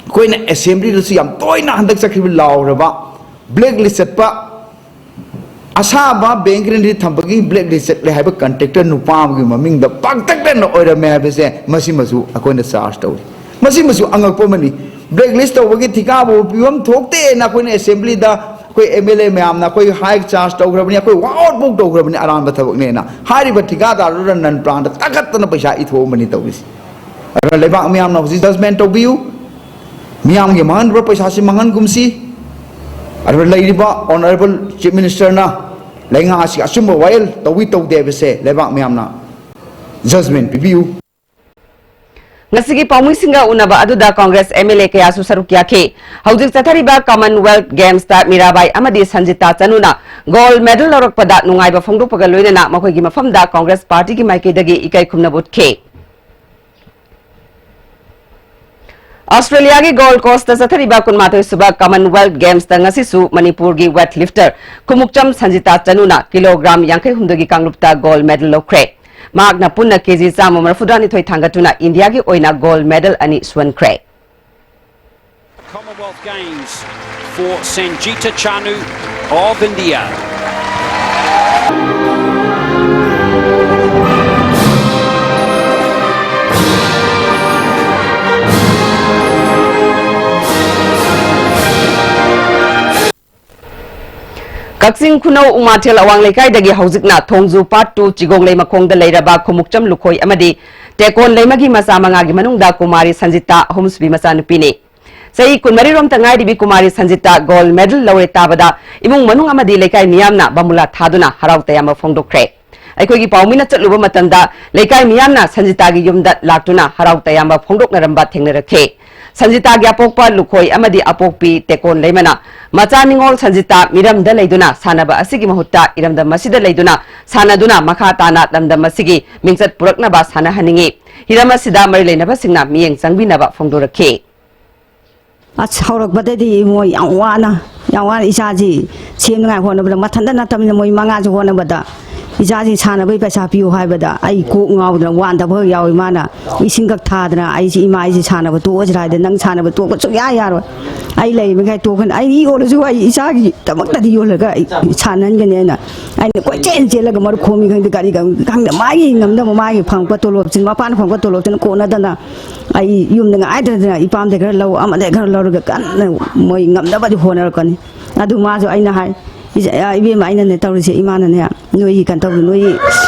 ꯑꯩꯈꯣꯏꯅ assembly ꯗꯁꯨ ꯌꯥꯝ ꯇꯣꯏꯅ ꯍꯟꯗꯛ ꯆꯠꯈꯤꯕ ꯂꯥꯎꯔꯕ black list ꯆꯠꯄ ꯑꯁꯥꯕ bank guarantee ꯊꯝꯕꯒꯤ black list ꯆꯠꯂꯦ ꯍꯥꯏꯕ contractor ꯅꯨꯄꯥ ꯑꯃꯒꯤ ꯃꯃꯤꯡꯗ ꯄꯥꯛꯇꯛꯅꯅ ꯑꯣꯏꯔꯝꯃꯦ ꯍꯥꯏꯕꯁꯦ ꯃꯁꯤꯃꯁꯨ ꯑꯩꯈꯣꯏꯅ charge ꯇꯧꯔꯤ꯫ ꯃꯁꯤꯃꯁꯨ ꯑꯉꯛꯄ ꯑꯃꯅꯤ꯫ Black list ꯇꯧꯕꯒꯤ ꯊꯤꯀꯥꯕꯨ ꯄꯤꯐꯝ ꯊꯣꯛꯇꯦꯅ ꯑꯩꯈꯣꯏꯅ assembly ꯗ ꯑꯩꯈꯣꯏ M L A ꯃꯌꯥꯝꯅ ꯑꯩꯈꯣꯏ high charge ꯇꯧꯈ꯭ꯔꯕꯅꯤ, ꯑꯩꯈꯣꯏ walk out ꯐꯥꯎ ꯇꯧꯈ꯭ꯔꯕꯅꯤ, ꯑꯔꯥꯟꯕ ꯊꯕꯛꯅꯦꯅ꯫ ꯍꯥꯏꯔꯤꯕ ꯊꯤꯀꯥꯗꯥꯔꯗꯨꯅ non plan ꯗ ꯇꯛꯈꯠꯇꯅ ꯄꯩꯁꯥ ꯏꯊꯣꯛꯑꯝꯕꯅꯤ ꯇꯧꯔꯤꯁꯤ꯫ ꯑꯗꯨꯅ ꯂꯩꯕꯥꯛ ꯃꯤꯌꯥꯝꯅ ꯍꯧꯖꯤꯛ judgement ꯇꯧꯕꯤꯌꯨ꯫ ꯃꯤꯌꯥꯝꯒꯤ ꯃꯥꯡꯍꯟꯕ ꯄꯩꯁꯥꯁꯤ ꯃꯥꯡꯍꯟꯒꯨꯝꯁꯤ꯫ ꯑꯗꯨꯒ ꯂꯩꯔꯤꯕ Honourable Chief Minister ꯅ ꯂꯩꯉꯥꯛ ꯑꯁꯤꯒꯤ ꯑꯆꯨꯝꯕ ꯋꯥꯌꯦꯜ ꯇꯧꯏ ꯇꯧꯗꯦ ꯍꯥꯏꯕꯁꯦ ꯂꯩꯕꯥꯛ ꯃꯤꯌꯥꯝꯅ judgement ꯄꯤꯕꯤꯌꯨ꯫ ꯉꯁꯤꯒꯤ ꯄꯥꯎꯃꯤꯁꯤꯡꯒ ꯎꯅꯕ ꯑꯗꯨꯗ Congress M L A ꯀꯌꯥꯁꯨ ꯁꯔꯨꯛ ꯌꯥꯈꯤ꯫ ꯍꯧꯖꯤꯛ ꯆꯠꯊꯔꯤꯕ Commonwealth Games ꯇ ꯃꯤꯔꯥꯕꯥꯏ ꯑꯃꯗꯤ ꯁꯟꯖꯤꯇꯥ ꯆꯅꯨꯅ gold medal ꯂꯧꯔꯛꯄꯗ ꯅꯨꯡꯉꯥꯏꯕ ꯐꯣꯡꯗꯣꯛꯄꯒ ꯂꯣꯏꯅꯅ ꯃꯈꯣꯏꯒꯤ ꯃꯐꯝꯗ Congress party ꯒꯤ ꯃꯥꯏꯀꯩꯗꯒꯤ ꯏꯀꯥꯏ ꯈꯨꯝꯅꯕ ꯎꯠꯈꯤ꯫ ꯑꯣꯁꯇ꯭ꯔꯦꯂꯤꯌꯥꯒꯤ ꯒꯣꯜ ꯀꯣꯁꯇ ꯆꯠꯊꯔꯤꯕ ꯀꯨꯟꯃꯥꯊꯣꯏ ꯁꯨꯕ ꯀꯃꯟꯋꯦꯜꯊ ꯒꯦꯝꯁꯇ ꯉꯁꯤꯁꯨ ꯃꯅꯤꯄꯨꯔꯒꯤ ꯋꯦꯠ ꯂꯤꯐꯇꯔ ꯈꯨꯃꯨꯛꯆꯝ ꯁꯟꯖꯤꯇꯥ ꯆꯅꯨꯅ ꯀꯤꯂꯣꯒ꯭ꯔꯥꯝ ꯌꯥꯡꯈꯩ ꯍꯨꯝꯗꯣꯏꯒꯤ ꯀꯥꯡꯂꯨꯞꯇ ꯒꯣꯜ ꯃꯦꯗꯜ ꯂꯧꯈ꯭ꯔꯦ꯫ ꯃꯍꯥꯛꯅ ꯄꯨꯟꯅ ꯀꯦꯖꯤ ꯆꯥꯝꯃ ꯃꯔꯤꯐꯨꯇꯔꯥꯅꯤꯊꯣꯏ ꯊꯥꯡꯒꯠꯇꯨꯅ ꯏꯟꯗꯤꯌꯥꯒꯤ ꯑꯣꯏꯅ ꯒꯣꯜ ꯃꯦꯗꯜ ꯑꯅꯤ ꯁꯨꯍꯟꯈ꯭ꯔꯦ꯫ Commonwealth Games for Sanjita Chanu of India. ꯀꯛꯆꯤꯡ ꯈꯨꯅꯧ ꯎꯃꯥꯊꯦꯜ ꯑꯋꯥꯡ ꯂꯩꯀꯥꯏꯗꯒꯤ ꯍꯧꯖꯤꯛꯅ ꯊꯣꯡꯖꯨ ꯄꯥꯠ ꯇꯨ ꯆꯤꯒꯣꯡꯂꯩ ꯃꯈꯣꯡꯗ ꯂꯩꯔꯕ ꯈꯨꯃꯨꯛꯆꯝ ꯂꯨꯈꯣꯏ ꯑꯃꯗꯤ ꯇꯦꯀꯣꯟ ꯂꯩꯃꯒꯤ ꯃꯆꯥ ꯃꯉꯥꯒꯤ ꯃꯅꯨꯡꯗ ꯀꯨꯃꯥꯔꯤ ꯁꯟꯖꯤꯇꯥ ꯑꯍꯨꯝꯁꯨꯕꯤ ꯃꯆꯥꯅꯨꯄꯤꯅꯤ꯫ ꯆꯍꯤ ꯀꯨꯟꯃꯔꯤ ꯔꯣꯝꯇ ꯉꯥꯏꯔꯤꯕꯤ ꯀꯨꯃꯥꯔꯤ ꯁꯟꯖꯤꯇꯥ ꯒꯣꯜ ꯃꯦꯗꯜ ꯂꯧꯔꯦ ꯇꯥꯕꯗ ꯏꯃꯨꯡ ꯃꯅꯨꯡ ꯑꯃꯗꯤ ꯂꯩꯀꯥꯏ ꯃꯤꯌꯥꯝꯅ ꯕꯥꯃꯨꯂꯥ ꯊꯥꯗꯨꯅ ꯍꯔꯥꯎ ꯇꯌꯥꯝꯕ ꯐꯣꯡꯗꯣꯛꯈ꯭ꯔꯦ꯫ ꯑꯩꯈꯣꯏꯒꯤ ꯄꯥꯎꯃꯤꯅ ꯆꯠꯂꯨꯕ ꯃꯇꯝꯗ ꯂꯩꯀꯥꯏ ꯃꯤꯌꯥꯝꯅ ꯁꯟꯖꯤꯇꯥꯒꯤ ꯌꯨꯝꯗ ꯂꯥꯛꯇꯨꯅ ꯍꯔꯥꯎ ꯇꯌꯥꯝꯕ ꯐꯣꯡꯗꯣꯛꯅꯔꯝꯕ ꯊꯦꯡꯅꯔꯛꯈꯤ꯫ ꯁꯟꯖꯤꯇꯥꯒꯤ ꯑꯄꯣꯛꯄ ꯂꯨꯈꯣꯏ ꯑꯃꯗꯤ ꯑꯄꯣꯛꯄꯤ ꯇꯦꯀꯣꯟ ꯂꯩꯃꯅ ꯃꯆꯥ ꯅꯤꯉꯣꯜ ꯁꯟꯖꯤꯇꯥ ꯃꯤꯔꯝꯗ ꯂꯩꯗꯨꯅ ꯁꯥꯟꯅꯕ ꯑꯁꯤꯒꯤ ꯃꯍꯨꯠꯇ ꯏꯔꯝꯗꯝ ꯑꯁꯤꯗ ꯂꯩꯗꯨꯅ ꯁꯥꯟꯅꯗꯨꯅ ꯃꯈꯥ ꯇꯥꯅ ꯂꯝꯗꯝ ꯑꯁꯤꯒꯤ ꯃꯤꯡꯆꯠ ꯄꯨꯔꯛꯅꯕ ꯁꯥꯟꯅꯍꯟꯅꯤꯡꯏ꯫ ꯍꯤꯔꯝ ꯑꯁꯤꯗ ꯃꯔꯤ ꯂꯩꯅꯕꯁꯤꯡꯅ ꯃꯤꯠꯌꯦꯡ ꯆꯪꯕꯤꯅꯕ ꯐꯣꯡꯗꯣꯔꯛꯈꯤ꯫ ꯑꯁ, ꯍꯧꯔꯛꯄꯗꯗꯤ ꯏꯃꯣꯏ ꯌꯥꯝ ꯋꯥꯅ, ꯌꯥꯝ ꯋꯥꯅ ꯏꯆꯥꯁꯤ ꯁꯦꯝꯅꯉꯥꯏ ꯍꯣꯠꯅꯕꯗ, ꯃꯊꯟꯇ ꯅꯠꯇꯕꯅꯤꯅ ꯃꯣꯏ ꯃꯉꯥꯁꯨ ꯍꯣꯠꯅꯕꯗ, ꯏꯆꯥꯁꯤ ꯁꯥꯟꯅꯕꯩ ꯄꯩꯁꯥ ꯄꯤꯌꯨ ꯍꯥꯏꯕꯗ ꯑꯩ ꯀꯣꯛ ꯉꯥꯎꯗꯅ ꯋꯥꯟꯗꯕ ꯌꯥꯎꯏ꯫ ꯃꯥꯅ ꯏꯁꯤꯡ ꯈꯛ ꯊꯥꯗꯅ, "ꯑꯩꯁꯤ, ꯏꯃꯥ, ꯑꯩꯁꯤ ꯁꯥꯟꯅꯕ ꯇꯣꯛꯑꯁꯤꯔꯥ?" ꯍꯥꯏꯗꯤ, "ꯅꯪ ꯁꯥꯟꯅꯕ ꯇꯣꯛꯄ ꯁꯨꯡꯌꯥ ꯌꯥꯔꯣꯏ꯫ ꯑꯩ ꯂꯩꯔꯤꯃꯈꯩ ꯇꯣꯛꯀꯅꯤ꯫ ꯑꯩ ꯌꯣꯜꯂꯁꯨ ꯑꯩ ꯏꯆꯥꯒꯤꯗꯃꯛꯇꯗꯤ ꯌꯣꯜꯂꯒ ꯑꯩ ꯁꯥꯟꯅꯍꯟꯒꯅꯤ" ꯍꯥꯏꯅ ꯑꯩꯅ ꯀꯣꯏꯆꯦꯟ ꯆꯦꯜꯂꯒ ꯃꯔꯨꯞ ꯈꯣꯝꯃꯤ ꯈꯪꯗꯦ, ꯀꯔꯤ ꯈꯪꯗꯦ, ꯃꯥꯒꯤ ꯉꯝꯅꯕ ꯃꯥꯒꯤ ꯐꯪꯉꯛꯄ ꯇꯣꯂꯣꯞꯁꯤꯅ, ꯃꯄꯥꯅ ꯐꯪꯉꯛꯄ ꯇꯣꯂꯣꯞꯁꯤꯅ ꯀꯣꯟꯅꯗꯅ ꯑꯩ ꯌꯨꯝꯗ ꯉꯥꯏꯗꯅ ꯏꯄꯥꯝꯗꯩ ꯈꯔ ꯂꯧ, ꯑꯃꯗꯩ ꯈꯔ ꯂꯧꯔꯒ ꯀꯟꯅ ꯃꯣꯏ ꯉꯝꯅꯕꯗꯤ ꯍꯣꯠꯅꯔꯛꯀꯅꯤ꯫ ꯑꯗꯨ ꯃꯥꯁꯨ ꯑꯩꯅ ꯍꯥꯏ, "ꯏꯆꯥ-, ꯏꯕꯦꯝꯃ, ꯑꯩꯅꯅꯦ ꯇꯧꯔꯤꯁꯦ, ꯏꯃꯥꯅꯅꯦ, ꯅꯣꯏꯒꯤ ꯀꯩꯅꯣ ꯇꯧꯕꯗꯣ, ꯅꯣꯏ,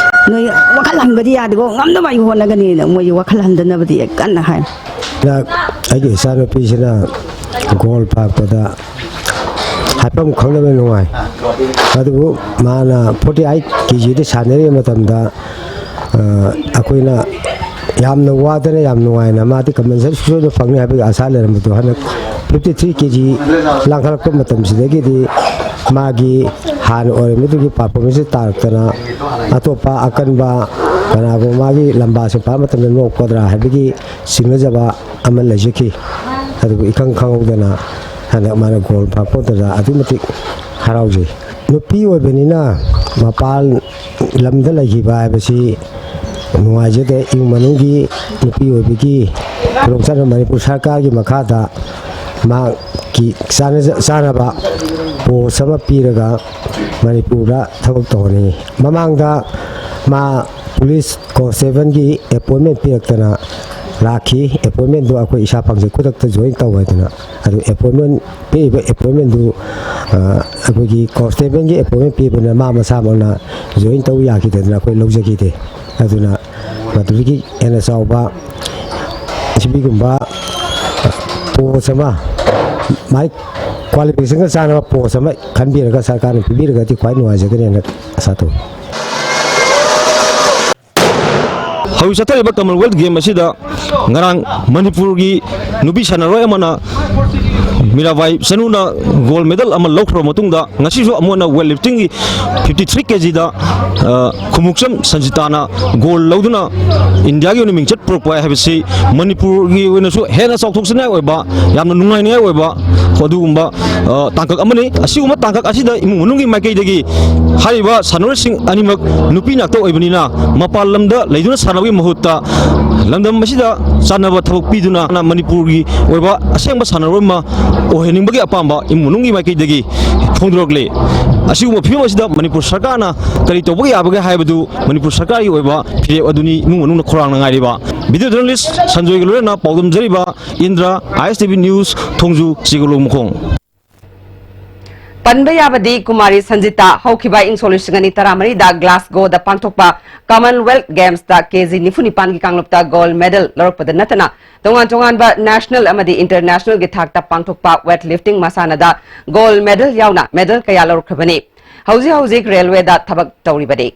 ꯅꯣꯏ ꯋꯥꯈꯜ ꯍꯟꯕꯗꯤ ꯌꯥꯗꯦꯀꯣ, ꯉꯝꯅꯕ ꯑꯩ ꯍꯣꯠꯅꯒꯅꯤꯅ" ꯃꯣꯏꯒꯤ ꯋꯥꯈꯜ ꯍꯟꯗꯅꯕꯗꯤ ꯑꯩ ꯀꯟꯅ ꯍꯥꯏ꯫ ꯍꯟꯗꯛ ꯑꯩꯒꯤ ꯏꯆꯥꯅꯨꯄꯤꯁꯤꯅ ꯒꯣꯜ ꯐꯥꯔꯛꯄꯗ ꯍꯥꯏꯐꯝ ꯈꯪꯗꯕ ꯅꯨꯡꯉꯥꯏ꯫ ꯑꯗꯨꯕꯨ ꯃꯥꯅ ꯐꯣꯔꯇꯤ ꯑꯩꯠ ꯀꯦ ꯖꯤꯗ ꯁꯥꯟꯅꯔꯤꯉꯩ ꯃꯇꯝꯗ, ꯑ, ꯑꯩꯈꯣꯏꯅ ꯌꯥꯝꯅ ꯋꯥꯗꯅ ꯌꯥꯝ ꯅꯨꯡꯉꯥꯏꯅ, ꯃꯥꯗꯤ ꯀꯝꯄꯦꯟꯁꯦꯁꯟ ꯁꯣꯏꯗꯅ ꯐꯪꯅꯤ ꯍꯥꯏꯕꯒꯤ ꯑꯥꯁꯥ ꯂꯩꯔꯝꯕꯗꯣ, ꯍꯟꯗꯛ ꯐꯤꯐꯇꯤ ꯊ꯭ꯔꯤ ꯀꯦ ꯖꯤ ꯂꯥꯡꯈꯠꯂꯛꯄ ꯃꯇꯝꯁꯤꯗꯒꯤꯗꯤ ꯃꯥꯒꯤ ꯍꯥꯟꯅ ꯑꯣꯏꯔꯝꯃꯤꯗꯨꯒꯤ ꯄꯔꯐꯣꯔꯃꯦꯟꯁꯁꯦ ꯇꯥꯔꯛꯇꯅ, ꯑꯇꯣꯞꯄ ꯑꯀꯟꯕ ꯀꯅꯥꯒꯨꯝꯕ ꯃꯥꯒꯤ ꯂꯝꯕꯥ ꯁꯤꯡ ꯐꯥꯕ ꯃꯇꯝꯗ ꯅꯣꯛꯀꯗ꯭ꯔꯥ ꯍꯥꯏꯕꯒꯤ ꯆꯤꯡꯅꯖꯕ ꯑꯃ ꯂꯩꯖꯈꯤ꯫ ꯑꯗꯨꯕꯨ ꯏꯈꯪ ꯈꯪꯍꯧꯗꯅ ꯍꯟꯗꯛ ꯃꯥꯅ ꯒꯣꯜ ꯐꯪꯉꯛꯄꯗꯨꯗ ꯑꯗꯨꯛꯀꯤ ꯃꯇꯤꯛ ꯍꯔꯥꯎꯖꯩ꯫ ꯅꯨꯄꯤ ꯑꯣꯏꯕꯅꯤꯅ ꯃꯄꯥꯟ ꯂꯝꯗ ꯂꯩꯈꯤꯕ ꯍꯥꯏꯕꯁꯤ ꯅꯨꯡꯉꯥꯏꯖꯗꯦ꯫ ꯏꯃꯨꯡ ꯃꯅꯨꯡꯒꯤ ꯅꯨꯄꯤ ꯑꯣꯏꯕꯒꯤ ꯈꯨꯗꯣꯡꯆꯥꯗꯕ ꯃꯅꯤꯄꯨꯔ ꯁꯔꯀꯥꯔꯒꯤ ꯃꯈꯥꯗ ꯃꯍꯥꯛꯀꯤ ꯆꯥꯅ-, ꯆꯥꯅꯕ ꯄꯣꯁ ꯑꯃ ꯄꯤꯔꯒ ꯃꯅꯤꯄꯨꯔꯗ ꯊꯕꯛ ꯇꯧꯍꯟꯅꯤꯡꯉꯤ꯫ ꯃꯃꯥꯡꯗ ꯃꯥ ꯄꯨꯂꯤꯁ ꯀꯣꯟꯁꯇꯦꯕꯜꯒꯤ ꯑꯦꯄꯣꯏꯟꯃꯦꯟ ꯄꯤꯔꯛꯇꯅ ꯂꯥꯛꯈꯤ꯫ ꯑꯦꯄꯣꯏꯟꯃꯦꯟꯗꯨ ꯑꯩꯈꯣꯏ ꯏꯁꯥ ꯐꯪꯖꯩ, ꯈꯨꯗꯛꯇ ꯖꯣꯏꯟ ꯇꯧ ꯍꯥꯏꯗꯅ꯫ ꯑꯗꯨ ꯑꯦꯄꯣꯏꯟꯃꯦꯟ ꯄꯤꯔꯤꯕ ꯑꯦꯄꯣꯏꯟꯃꯦꯟꯗꯨ, ꯑ, ꯑꯩꯈꯣꯏꯒꯤ ꯀꯣꯟꯁꯇꯦꯕꯜꯒꯤ ꯑꯦꯄꯣꯏꯟꯃꯦꯟ ꯄꯤꯕꯅ ꯃꯥ ꯃꯁꯥꯃꯛꯅ ꯖꯣꯏꯟ ꯇꯧ ꯌꯥꯈꯤꯗꯗꯅ ꯑꯩꯈꯣꯏ ꯂꯧꯖꯈꯤꯗꯦ꯫ ꯑꯗꯨꯅ ꯃꯗꯨꯗꯒꯤ ꯍꯦꯟꯅ ꯆꯥꯎꯕ ꯁꯤꯒꯨꯝꯕ ꯄꯣꯁ ꯑꯃ, ꯃꯥꯏ ꯀ꯭ꯋꯥꯂꯤꯐꯤꯀꯦꯁꯟꯒ ꯆꯥꯟꯅꯕ ꯄꯣꯁ ꯑꯃ ꯈꯟꯕꯤꯔꯒ ꯁꯔꯀꯥꯔꯅ ꯄꯤꯕꯤꯔꯒꯗꯤ ꯈ꯭ꯋꯥꯏ ꯅꯨꯡꯉꯥꯏꯖꯒꯅꯤ ꯍꯥꯏꯅ ꯑꯥꯁꯥ ꯇꯧꯏ꯫ ꯍꯧꯖꯤꯛ ꯆꯠꯊꯔꯤꯕ ꯀꯃꯟꯋꯦꯜꯊ ꯒꯦꯝ ꯑꯁꯤꯗ ꯉꯔꯥꯡ ꯃꯅꯤꯄꯨꯔꯒꯤ ꯅꯨꯄꯤ ꯁꯥꯟꯅꯔꯣꯏ ꯑꯃꯅ, ꯃꯤꯔꯥꯕꯥꯏ ꯆꯅꯨꯅ ꯒꯣꯜ ꯃꯦꯗꯜ ꯑꯃ ꯂꯧꯈ꯭ꯔꯕ ꯃꯇꯨꯡꯗ, ꯉꯁꯤꯁꯨ ꯑꯃꯨꯛ ꯍꯟꯅ ꯋꯦꯠ ꯂꯤꯐꯇꯤꯡꯒꯤ ꯐꯤꯐꯇꯤ ꯊ꯭ꯔꯤ ꯀꯦꯖꯤꯗ, ꯑ, ꯈꯨꯃꯨꯛꯆꯝ ꯁꯟꯖꯤꯇꯥꯅ ꯒꯣꯜ ꯂꯧꯗꯨꯅ ꯏꯟꯗꯤꯌꯥꯒꯤ ꯑꯣꯏꯅ ꯃꯤꯡꯆꯠ ꯄꯨꯔꯛꯄ ꯍꯥꯏꯕꯁꯤ ꯃꯅꯤꯄꯨꯔꯒꯤ ꯑꯣꯏꯅꯁꯨ ꯍꯦꯟꯅ ꯆꯥꯎꯊꯣꯛꯆꯅꯤꯡꯉꯥꯏ ꯑꯣꯏꯕ, ꯌꯥꯝꯅ ꯅꯨꯡꯉꯥꯏꯅꯤꯡꯉꯥꯏ ꯑꯣꯏꯕ ꯑꯗꯨꯒꯨꯝꯕ, ꯑ, ꯇꯥꯡꯀꯛ ꯑꯃꯅꯤ꯫ ꯑꯁꯤꯒꯨꯝꯕ ꯇꯥꯡꯀꯛ ꯑꯁꯤꯗ ꯏꯃꯨꯡ ꯃꯅꯨꯡꯒꯤ ꯃꯥꯏꯀꯩꯗꯒꯤ ꯍꯥꯏꯔꯤꯕ ꯁꯥꯟꯅꯔꯣꯏꯁꯤꯡ ꯑꯅꯤꯃꯛ ꯅꯨꯄꯤ ꯉꯥꯛꯇ ꯑꯣꯏꯕꯅꯤꯅ, ꯃꯄꯥꯟ ꯂꯝꯗ ꯂꯩꯗꯨꯅ ꯁꯥꯟꯅꯕꯒꯤ ꯃꯍꯨꯠꯇ ꯂꯝꯗꯝ ꯑꯁꯤꯗ ꯆꯥꯟꯅꯕ ꯊꯕꯛ ꯄꯤꯗꯨꯅ ꯃꯅꯤꯄꯨꯔꯒꯤ ꯑꯣꯏꯕ ꯑꯁꯦꯡꯕ ꯁꯥꯟꯅꯔꯣꯏ ꯑꯃ ꯑꯣꯏꯍꯟꯅꯤꯡꯕꯒꯤ ꯑꯄꯥꯝꯕ ꯏꯃꯨꯡ ꯃꯅꯨꯡꯒꯤ ꯃꯥꯏꯀꯩꯗꯒꯤ ꯐꯣꯡꯗꯣꯔꯛꯂꯤ꯫ ꯑꯁꯤꯒꯨꯝꯕ ꯐꯤꯕꯝ ꯑꯁꯤꯗ ꯃꯅꯤꯄꯨꯔ ꯁꯔꯀꯥꯔꯅ ꯀꯔꯤ ꯇꯧꯕ ꯌꯥꯕꯒꯦ ꯍꯥꯏꯕꯗꯨ ꯃꯅꯤꯄꯨꯔ ꯁꯔꯀꯥꯔꯒꯤ ꯑꯣꯏꯕ ꯐꯤꯔꯦꯞ ꯑꯗꯨꯅꯤ ꯏꯃꯨꯡ ꯃꯅꯨꯡꯅ ꯈꯧꯔꯥꯡꯅ ꯉꯥꯏꯔꯤꯕ꯫ ꯚꯤꯗꯤꯑꯣ ꯖꯔꯅꯦꯂꯤꯁ ꯁꯟꯖꯣꯏꯒ ꯂꯣꯏꯅꯅ ꯄꯥꯎꯗꯝꯖꯔꯤꯕ ꯏꯟꯗ꯭ꯔꯥ, ꯑꯥꯏ ꯑꯦꯁ ꯇꯤ ꯚꯤ ꯅ꯭ꯌꯨꯁ, ꯊꯣꯡꯖꯨ, ꯆꯤꯒꯣꯂꯣꯡ ꯃꯈꯣꯡ꯫ ꯄꯟꯕ ꯌꯥꯕꯗꯤ ꯀꯨꯃꯥꯔꯤ ꯁꯟꯖꯤꯇꯥ ꯍꯧꯈꯤꯕ ꯏꯪ ꯁꯣꯛ ꯂꯤꯁꯤꯡ ꯑꯅꯤ ꯇꯔꯥꯃꯔꯤꯗ ꯒ꯭ꯂꯥꯁꯒꯣꯗ ꯄꯥꯡꯊꯣꯛꯄ ꯀꯃꯟꯋꯦꯜꯊ ꯒꯦꯝꯁꯇ ꯀꯦ ꯖꯤ ꯅꯤꯐꯨ ꯅꯤꯄꯥꯟꯒꯤ ꯀꯥꯡꯂꯨꯞꯇ ꯒꯣꯜꯗ ꯃꯦꯗꯜ ꯂꯧꯔꯛꯄꯗ ꯅꯠꯇꯅ ꯇꯣꯉꯥꯟ ꯇꯣꯉꯥꯟꯕ ꯅꯦꯁꯅꯦꯜ ꯑꯃꯗꯤ ꯏꯟꯇꯔꯅꯦꯁꯅꯦꯜꯒꯤ ꯊꯥꯛꯇ ꯄꯥꯡꯊꯣꯛꯄ ꯋꯦꯠ ꯂꯤꯐꯇꯤꯡ ꯃꯁꯥꯟꯅꯗ ꯒꯣꯜꯗ ꯃꯦꯗꯜ ꯌꯥꯎꯅ ꯃꯦꯗꯜ ꯀꯌꯥ ꯂꯧꯔꯛꯈ꯭ꯔꯕꯅꯤ꯫ ꯍꯧꯖꯤꯛ ꯍꯧꯖꯤꯛ ꯔꯦꯜꯋꯦꯗ ꯊꯕꯛ ꯇꯧꯔꯤꯕꯅꯤ꯫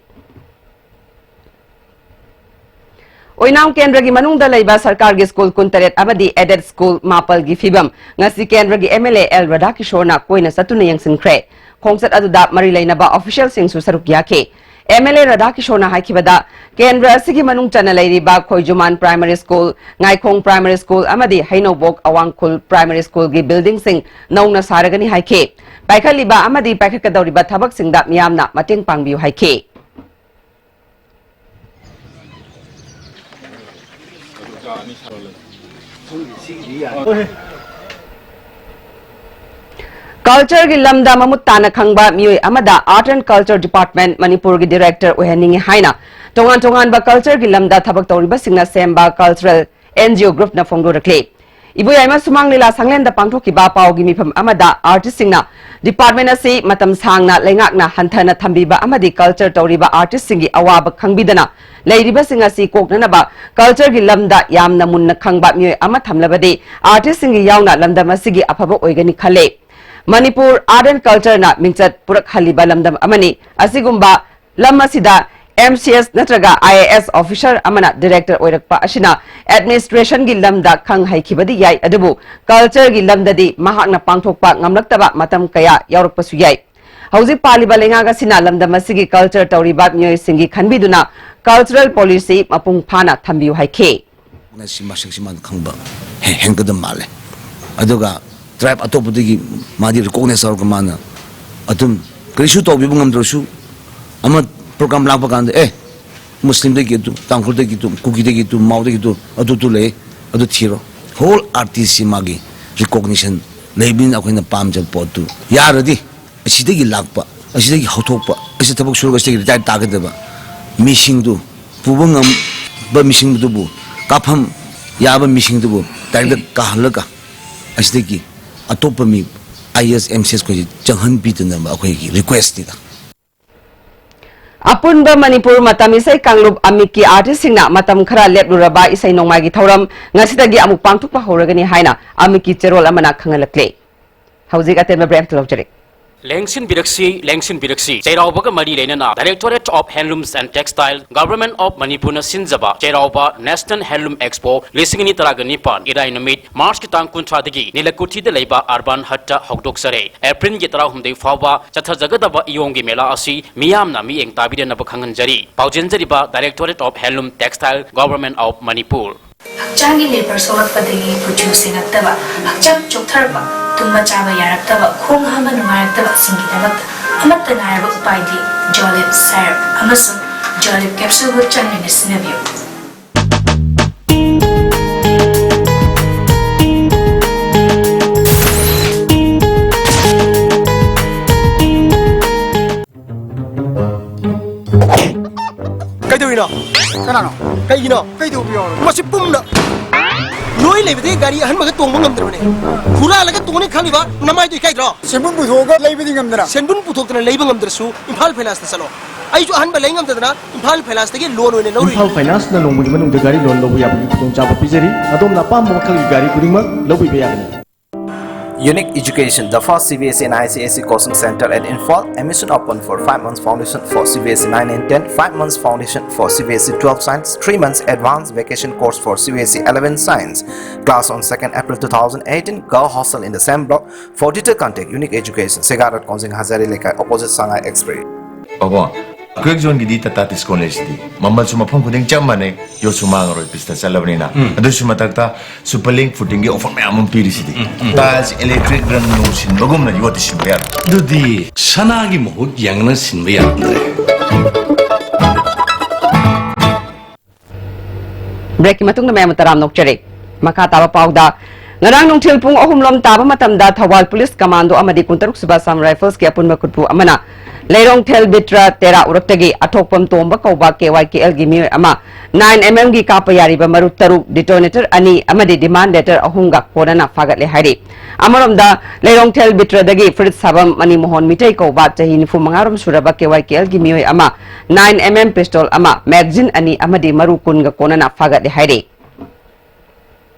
ꯑꯣꯏꯅꯥꯝ ꯀꯦꯟꯗ꯭ꯔꯒꯤ ꯃꯅꯨꯡꯗ ꯂꯩꯕ ꯁꯔꯀꯥꯔꯒꯤ ꯁ꯭ꯀꯨꯜ ꯀꯨꯟꯇꯔꯦꯠ ꯑꯃꯗꯤ ꯑꯦꯗꯦꯗ ꯁ꯭ꯀꯨꯜ ꯃꯥꯄꯜꯒꯤ ꯐꯤꯕꯝ ꯉꯁꯤ ꯀꯦꯟꯗ꯭ꯔꯒꯤ ꯑꯦꯝ ꯑꯦꯜ ꯑꯦ ꯑꯦꯜ ꯔꯥꯙꯥꯀꯤꯁꯣꯔꯅ ꯀꯣꯏꯅ ꯆꯠꯇꯨꯅ ꯌꯦꯡꯁꯤꯟꯈ꯭ꯔꯦ꯫ ꯈꯣꯡꯆꯠ ꯑꯗꯨꯗ ꯃꯔꯤ ꯂꯩꯅꯕ ꯑꯣꯐꯤꯁꯤꯌꯦꯜꯁꯤꯡꯁꯨ ꯁꯔꯨꯛ ꯌꯥꯈꯤ꯫ ꯑꯦꯝ ꯑꯦꯜ ꯑꯦ ꯔꯥꯙꯥꯀꯤꯁꯣꯔꯅ ꯍꯥꯏꯈꯤꯕꯗ, ꯀꯦꯟꯗ꯭ꯔ ꯑꯁꯤꯒꯤ ꯃꯅꯨꯡ ꯆꯟꯅ ꯂꯩꯔꯤꯕ ꯈꯣꯏꯖꯨꯃꯥꯟ ꯄ꯭ꯔꯥꯏꯃꯥꯔꯤ ꯁ꯭ꯀꯨꯜ, ꯉꯥꯏꯈꯣꯡ ꯄ꯭ꯔꯥꯏꯃꯥꯔꯤ ꯁ꯭ꯀꯨꯜ ꯑꯃꯗꯤ ꯍꯩꯅꯧꯕꯣꯛ ꯑꯋꯥꯡꯈꯨꯜ ꯄ꯭ꯔꯥꯏꯃꯥꯔꯤ ꯁ꯭ꯀꯨꯜꯒꯤ ꯕꯤꯜꯗꯤꯡꯁꯤꯡ ꯅꯧꯅ ꯁꯥꯔꯒꯅꯤ ꯍꯥꯏꯈꯤ꯫ ꯄꯥꯏꯈꯠꯂꯤꯕ ꯑꯃꯗꯤ ꯄꯥꯏꯈꯠꯀꯗꯧꯔꯤꯕ ꯊꯕꯛꯁꯤꯡꯗ ꯃꯤꯌꯥꯝꯅ ꯃꯇꯦꯡ ꯄꯥꯡꯕꯤꯌꯨ ꯍꯥꯏꯈꯤ꯫ ꯀꯜꯆꯔꯒꯤ ꯂꯝꯗ ꯃꯃꯨꯠ ꯇꯥꯅ ꯈꯪꯕ ꯃꯤꯑꯣꯏ ꯑꯃꯗ Art and Culture Department ꯃꯅꯤꯄꯨꯔꯒꯤ director ꯑꯣꯏꯍꯟꯅꯤꯡꯏ ꯍꯥꯏꯅ ꯇꯣꯉꯥꯟ ꯇꯣꯉꯥꯟꯕ ꯀꯜꯆꯔꯒꯤ ꯂꯝꯗ ꯊꯕꯛ ꯇꯧꯔꯤꯕꯁꯤꯡꯅ ꯁꯦꯝꯕ cultural N G O groupꯅ ꯐꯣꯡꯗꯣꯔꯛꯂꯤ꯫ ꯏꯕꯣꯌꯥꯏꯃ ꯁꯨꯃꯥꯡ ꯂꯤꯂꯥ ꯁꯪꯂꯦꯟꯗ ꯄꯥꯡꯊꯣꯛꯈꯤꯕ ꯄꯥꯎꯒꯤ ꯃꯤꯐꯝ ꯑꯃꯗ artistꯁꯤꯡꯅ department ꯑꯁꯤ ꯃꯇꯝ ꯁꯥꯡꯅ ꯂꯩꯉꯥꯛꯅ ꯍꯟꯊꯅ ꯊꯝꯕꯤꯕ ꯑꯃꯗꯤ culture ꯇꯧꯔꯤꯕ artistꯁꯤꯡꯒꯤ ꯑꯋꯥꯕ ꯈꯪꯕꯤꯗꯅ ꯂꯩꯔꯤꯕꯁꯤꯡ ꯑꯁꯤ ꯀꯣꯛꯅꯅꯕ cultureꯒꯤ ꯂꯝꯗ ꯌꯥꯝꯅ ꯃꯨꯟꯅ ꯈꯪꯕ ꯃꯤꯑꯣꯏ ꯑꯃ ꯊꯝꯂꯕꯗꯤ artistꯁꯤꯡꯒꯤ ꯌꯥꯎꯅ ꯂꯝꯗꯝ ꯑꯁꯤꯒꯤ ꯑꯐꯕ ꯑꯣꯏꯒꯅꯤ ꯈꯜꯂꯦ꯫ ꯃꯅꯤꯄꯨꯔ Art and Cultureꯅ ꯃꯤꯡꯆꯠ ꯄꯨꯔꯛꯍꯜꯂꯤꯕ ꯂꯝꯗꯝ ꯑꯃꯅꯤ꯫ ꯑꯁꯤꯒꯨꯝꯕ ꯂꯝ ꯑꯁꯤꯗ M C S ꯅꯠꯇ꯭ꯔꯒ I A S officer ꯑꯃꯅ director ꯑꯣꯏꯔꯛꯄ ꯑꯁꯤꯅ administrationꯒꯤ ꯂꯝꯗ ꯈꯪ ꯍꯩꯈꯤꯕꯗꯤ ꯌꯥꯏ, ꯑꯗꯨꯕꯨ cultureꯒꯤ ꯂꯝꯗꯗꯤ ꯃꯍꯥꯛꯅ ꯄꯥꯡꯊꯣꯛꯄ ꯉꯝꯂꯛꯇꯕ ꯃꯇꯝ ꯀꯌꯥ ꯌꯥꯎꯔꯛꯄꯁꯨ ꯌꯥꯏ꯫ ꯍꯧꯖꯤꯛ ꯄꯥꯜꯂꯤꯕ ꯂꯩꯉꯥꯛ ꯑꯁꯤꯅ ꯂꯝꯗꯝ ꯑꯁꯤꯒꯤ culture ꯇꯧꯔꯤꯕ ꯃꯤꯑꯣꯏꯁꯤꯡꯒꯤ ꯈꯟꯕꯤꯗꯨꯅ cultural policy ꯃꯄꯨꯡ ꯐꯥꯅ ꯊꯝꯕꯤꯌꯨ ꯍꯥꯏꯈꯤ꯫ ꯁꯤ ꯃꯁꯛꯁꯤ ꯃꯥꯅ ꯈꯪꯕ ꯍꯦ-, ꯍꯦꯟꯒꯗꯕ ꯃꯥꯜꯂꯦ꯫ ꯑꯗꯨꯒ tribe ꯑꯇꯣꯞꯄꯗꯒꯤ ꯃꯥꯗꯤ recognize ꯇꯧꯔꯒ ꯃꯥꯅ ꯑꯗꯨꯝ ꯀꯔꯤꯁꯨ ꯇꯧꯕꯤꯕ ꯉꯝꯗ꯭ꯔꯁꯨ, ꯑꯃ program ꯂꯥꯛꯄ ꯀꯥꯟꯗ, "ꯑꯦ, ꯃꯨꯁꯂꯤꯝꯗꯒꯤ ꯑꯗꯨ, ꯇꯥꯡꯈꯨꯜꯗꯒꯤ ꯑꯗꯨ, ꯀꯨꯀꯤꯗꯒꯤ ꯑꯗꯨ, ꯃꯥꯎꯗꯒꯤ ꯑꯗꯨ, ꯑꯗꯨ ꯑꯗꯨ ꯂꯩ, ꯑꯗꯨ ꯊꯤꯔꯣ"꯫ Whole artistꯁꯤ ꯃꯥꯒꯤ recognition ꯂꯩꯕꯅꯤꯅ ꯑꯩꯈꯣꯏꯅ ꯄꯥꯝꯖꯕ ꯄꯣꯠꯇꯨ ꯌꯥꯔꯗꯤ ꯑꯁꯤꯗꯒꯤ ꯂꯥꯛꯄ, ꯑꯁꯤꯗꯒꯤ ꯍꯧꯊꯣꯛꯄ, ꯑꯁꯤ ꯊꯕꯛ ꯁꯨꯔꯒ ꯑꯁꯤꯗꯒꯤ retire ꯇꯥꯒꯗꯕ ꯃꯤꯁꯤꯡꯗꯨ, ꯄꯨꯕ ꯉꯝꯕ ꯃꯤꯁꯤꯡꯗꯨꯕꯨ, ꯀꯥꯐꯝ ꯌꯥꯕ ꯃꯤꯁꯤꯡꯗꯨꯕꯨ director ꯀꯥꯍꯜꯂꯒ ꯑꯁꯤꯗꯒꯤ ꯑꯇꯣꯞꯄ ꯃꯤ I A S M C S ꯈꯣꯏꯁꯤ ꯆꯪꯍꯟꯕꯤꯗꯅꯕ ꯑꯩꯈꯣꯏꯒꯤ requestꯅꯤꯗ꯫ ꯑꯄꯨꯟꯕ ꯃꯅꯤꯄꯨꯔ ꯃꯇꯝ ꯏꯁꯩ ꯀꯥꯡꯂꯨꯞ ꯑꯃꯤꯛꯀꯤ artistꯁꯤꯡꯅ ꯃꯇꯝ ꯈꯔ ꯂꯦꯞꯂꯨꯔꯕ ꯏꯁꯩ ꯅꯣꯡꯃꯥꯏꯒꯤ ꯊꯧꯔꯝ ꯉꯁꯤꯗꯒꯤ ꯑꯃꯨꯛ ꯄꯥꯡꯊꯣꯛꯄ ꯍꯧꯔꯒꯅꯤ ꯍꯥꯏꯅ ꯑꯃꯤꯛꯀꯤ ꯆꯦꯔꯣꯜ ꯑꯃꯅ ꯈꯪꯍꯜꯂꯛꯂꯦ꯫ ꯍꯧꯖꯤꯛ ꯑꯇꯦꯟꯕ break ꯑꯃ ꯂꯧꯖꯔꯤ꯫ ꯂꯦꯡꯁꯤꯟꯕꯤꯔꯛꯁꯤ, ꯂꯦꯡꯁꯤꯟꯕꯤꯔꯛꯁꯤ꯫ ꯆꯩꯔꯥꯎꯕꯒ ꯃꯔꯤ ꯂꯩꯅꯅ Directorate of Handlooms and Textile, Government of ꯃꯅꯤꯄꯨꯔꯅ ꯁꯤꯟꯖꯕ ꯆꯩꯔꯥꯎꯕ National Handloom Expo ꯂꯤꯁꯤꯡ ꯑꯅꯤ ꯇꯔꯥꯒ ꯅꯤꯄꯥꯟ, ꯏꯔꯥꯏ ꯅꯨꯃꯤꯠ, ꯃꯥꯔꯆꯀꯤ ꯇꯥꯡ ꯀꯨꯟꯊ꯭ꯔꯥꯗꯒꯤ ꯅꯤꯂꯀꯨꯊꯤꯗ ꯂꯩꯕ Urban Hut ꯍꯧꯗꯣꯛꯆꯔꯦ꯫ ꯑꯦꯄ꯭ꯔꯤꯜꯒꯤ ꯇꯔꯥꯍꯨꯝꯗꯣꯏ ꯐꯥꯎꯕ ꯆꯠꯊꯖꯒꯗꯕ ꯏꯌꯣꯡꯒꯤ ꯃꯦꯂꯥ ꯑꯁꯤ ꯃꯤꯌꯥꯝꯅ ꯃꯤꯠꯌꯦꯡ ꯇꯥꯕꯤꯗꯅꯕ ꯈꯪꯍꯟꯖꯔꯤ꯫ ꯄꯥꯎꯖꯦꯟꯖꯔꯤꯕ Directorate of Handloom Textile, Government of Manipur. ꯍꯛꯆꯥꯡꯒꯤ ꯂꯦꯄꯔ ꯁꯣꯛꯂꯛꯄꯗꯒꯤ ꯀꯨꯆꯨ ꯁꯦꯡꯉꯛꯇꯕ, ꯍꯛꯆꯥꯡ ꯆꯣꯛꯊꯔꯛꯄ, ꯇꯨꯝꯕ ꯆꯥꯕ ꯌꯥꯔꯛꯇꯕ, ꯈꯣꯡ ꯍꯥꯝꯕ ꯅꯨꯡꯉꯥꯏꯔꯛꯇꯕꯁꯤꯡꯒꯤꯗꯃꯛꯇ ꯑꯃꯠꯇ ꯉꯥꯏꯔꯕ ꯎꯄꯥꯏꯗꯤ Jolib syrup ꯑꯃꯁꯨꯡ Jolib capsule ꯒ ꯆꯥꯡꯌꯦꯡꯅ ꯁꯤꯖꯤꯟꯅꯕꯤꯌꯨ꯫ ꯀꯩꯗꯧꯔꯤꯅꯣ? ꯀꯅꯥꯅꯣ? ꯀꯩꯒꯤꯅꯣ? ꯀꯩꯗꯧꯕ ꯌꯥꯎꯔꯒꯦ? ꯃꯁꯤ ꯄꯨꯝꯅ ꯅꯣꯏ ꯂꯩꯕꯗꯒꯤ ꯒꯥꯔꯤ ꯑꯍꯟꯕꯒ ꯇꯣꯡꯕ ꯉꯝꯗ꯭ꯔꯕꯅꯦ꯫ ꯍꯨꯔꯥꯜꯂꯒ ꯇꯣꯡꯅꯤ ꯈꯜꯂꯤꯕ ꯅꯃꯥꯏꯗꯣ ꯏꯀꯥꯏꯗ꯭ꯔꯣ? ꯁꯦꯟꯕꯨꯟ ꯄꯨꯊꯣꯛꯑꯒ ꯂꯩꯕꯗꯤ ꯉꯝꯗꯅ? ꯁꯦꯟꯕꯨꯟ ꯄꯨꯊꯣꯛꯇꯅ ꯂꯩꯕ ꯉꯝꯗ꯭ꯔꯁꯨ ꯏꯝꯐꯥꯜ ꯐꯥꯏꯅꯥꯟꯁꯇ ꯆꯠꯂꯣ꯫ ꯑꯩꯁꯨ ꯑꯍꯟꯕ ꯂꯩ ꯉꯝꯗꯗꯅ ꯏꯝꯐꯥꯜ ꯐꯥꯏꯅꯥꯟꯁꯇꯒꯤ ꯂꯣꯟ ꯑꯣꯏꯅ ꯂꯧꯔꯨꯏ꯫ ꯏꯝꯐꯥꯜ ꯐꯥꯏꯅꯥꯟꯁꯅ ꯂꯣꯡꯕꯒꯤ ꯃꯅꯨꯡꯗ ꯒꯥꯔꯤ ꯂꯣꯟ ꯂꯧꯕ ꯌꯥꯕꯒꯤ ꯈꯨꯗꯣꯡꯆꯥꯕ ꯄꯤꯖꯔꯤ꯫ ꯑꯗꯣꯝꯅ ꯑꯄꯥꯝꯕ ꯃꯈꯜꯒꯤ ꯒꯥꯔꯤ ꯈꯨꯗꯤꯡꯃꯛ ꯂꯧꯕꯤꯕ ꯌꯥꯒꯅꯤ꯫ Unique Education, the first C B S E and I C S E coaching center at Imphal. Admission open for five months foundation for C B S E nine and ten, five months foundation for C B S E twelve science, three months advanced vacation course for C B S E eleven science. Class on second April two thousand eighteen. Girl hostel in the same block. For detail contact Unique Education, Sega Road, Kongjing Hazari Lekai, opposite Sangai Express. ꯄꯥꯕꯨꯡ, ꯑꯩꯈꯣꯏ ꯖꯣꯟꯒꯤꯗꯤ ꯇꯥꯇꯥ ꯇꯤꯁꯀꯣꯟ ꯂꯩꯁꯤꯗꯤ꯫ ꯃꯃꯜꯁꯨ ꯃꯐꯝ ꯈꯨꯗꯤꯡ ꯆꯞ ꯃꯥꯟꯅꯩ, ꯌꯣꯠꯁꯨ ꯃꯥꯡꯉꯔꯣꯏ, ꯄꯤꯁꯇ ꯆꯠꯂꯕꯅꯤꯅ꯫ ꯎꯝ꯫ ꯑꯗꯨꯁꯨ ꯃꯊꯛꯇ super link ꯐꯨꯇꯤꯡꯒꯤ offer ꯃꯌꯥꯝ ꯑꯃ ꯄꯤꯔꯤꯁꯤꯗꯤ꯫ ꯎꯝ, ꯎꯝ꯫ ꯇꯥꯏꯜꯁ, ꯏꯂꯦꯛꯇ꯭ꯔꯤꯛ, ꯔꯪ ꯅꯨꯡ ꯁꯤꯟꯕꯒꯨꯝꯅ ꯌꯣꯠꯇꯤ ꯁꯤꯟꯕ ꯌꯥꯔꯣꯏ꯫ ꯑꯗꯨꯗꯤ ꯁꯅꯥꯒꯤ ꯃꯍꯨꯠ ꯌꯦꯡꯅ ꯁꯤꯟꯕ ꯌꯥꯔꯝꯗ꯭ꯔꯦ꯫ ꯕ꯭ꯔꯦꯛꯀꯤ ꯃꯇꯨꯡꯗ ꯃꯌꯥꯝ ꯇꯔꯥꯝ ꯅꯣꯛꯆꯔꯤ꯫ ꯃꯈꯥ ꯇꯥꯕ ꯄꯥꯎꯗ, ꯉꯔꯥꯡ ꯅꯨꯡꯊꯤꯜ ꯄꯨꯡ ꯑꯍꯨꯝ ꯂꯣꯝ ꯇꯥꯕ ꯃꯇꯝꯗ ꯊꯧꯕꯥꯜ ꯄꯨꯂꯤꯁ ꯀꯃꯥꯟꯗꯣ ꯑꯃꯗꯤ ꯀꯨꯟꯇꯔꯨꯛ ꯁꯨꯕ ꯑꯁꯥꯝ ꯔꯥꯏꯐꯜꯁꯀꯤ ꯑꯄꯨꯟꯕ ꯈꯨꯠꯄꯨ ꯑꯃꯅ ꯂꯩꯔꯣꯡꯊꯦꯜ ꯕꯤꯇ꯭ꯔ ꯇꯦꯔꯥ ꯎꯔꯛꯇꯒꯤ ꯑꯊꯣꯛꯄꯝ ꯇꯣꯝꯕ ꯀꯧꯕ K Y K L ꯒꯤ ꯃꯤꯑꯣꯏ ꯑꯃ nine M M ꯒꯤ ꯀꯥꯞꯄ ꯌꯥꯔꯤꯕ ꯃꯔꯨ ꯇꯔꯨꯛ, detonator ꯑꯅꯤ ꯑꯃꯗꯤ demand letter ꯑꯍꯨꯝꯒ ꯀꯣꯟꯅꯅ ꯐꯥꯒꯠꯂꯦ ꯍꯥꯏꯔꯤ꯫ ꯑꯃꯔꯣꯝꯗ, ꯂꯩꯔꯣꯡꯊꯦꯜ ꯕꯤꯇ꯭ꯔꯗꯒꯤ ꯐꯨꯔꯤꯠ ꯁꯥꯕꯝ ꯃꯅꯤ ꯃꯣꯍꯟ ꯃꯤꯇꯩ ꯀꯧꯕ ꯆꯍꯤ ꯅꯤꯐꯨ ꯃꯉꯥ ꯔꯣꯝ ꯁꯨꯔꯕ K Y K L ꯒꯤ ꯃꯤꯑꯣꯏ ꯑꯃ nine M M pistol ꯑꯃ, magazine ꯑꯅꯤ ꯑꯃꯗꯤ ꯃꯔꯨ ꯀꯨꯟꯒ ꯀꯣꯟꯅꯅ ꯐꯥꯒꯠꯂꯦ ꯍꯥꯏꯔꯤ꯫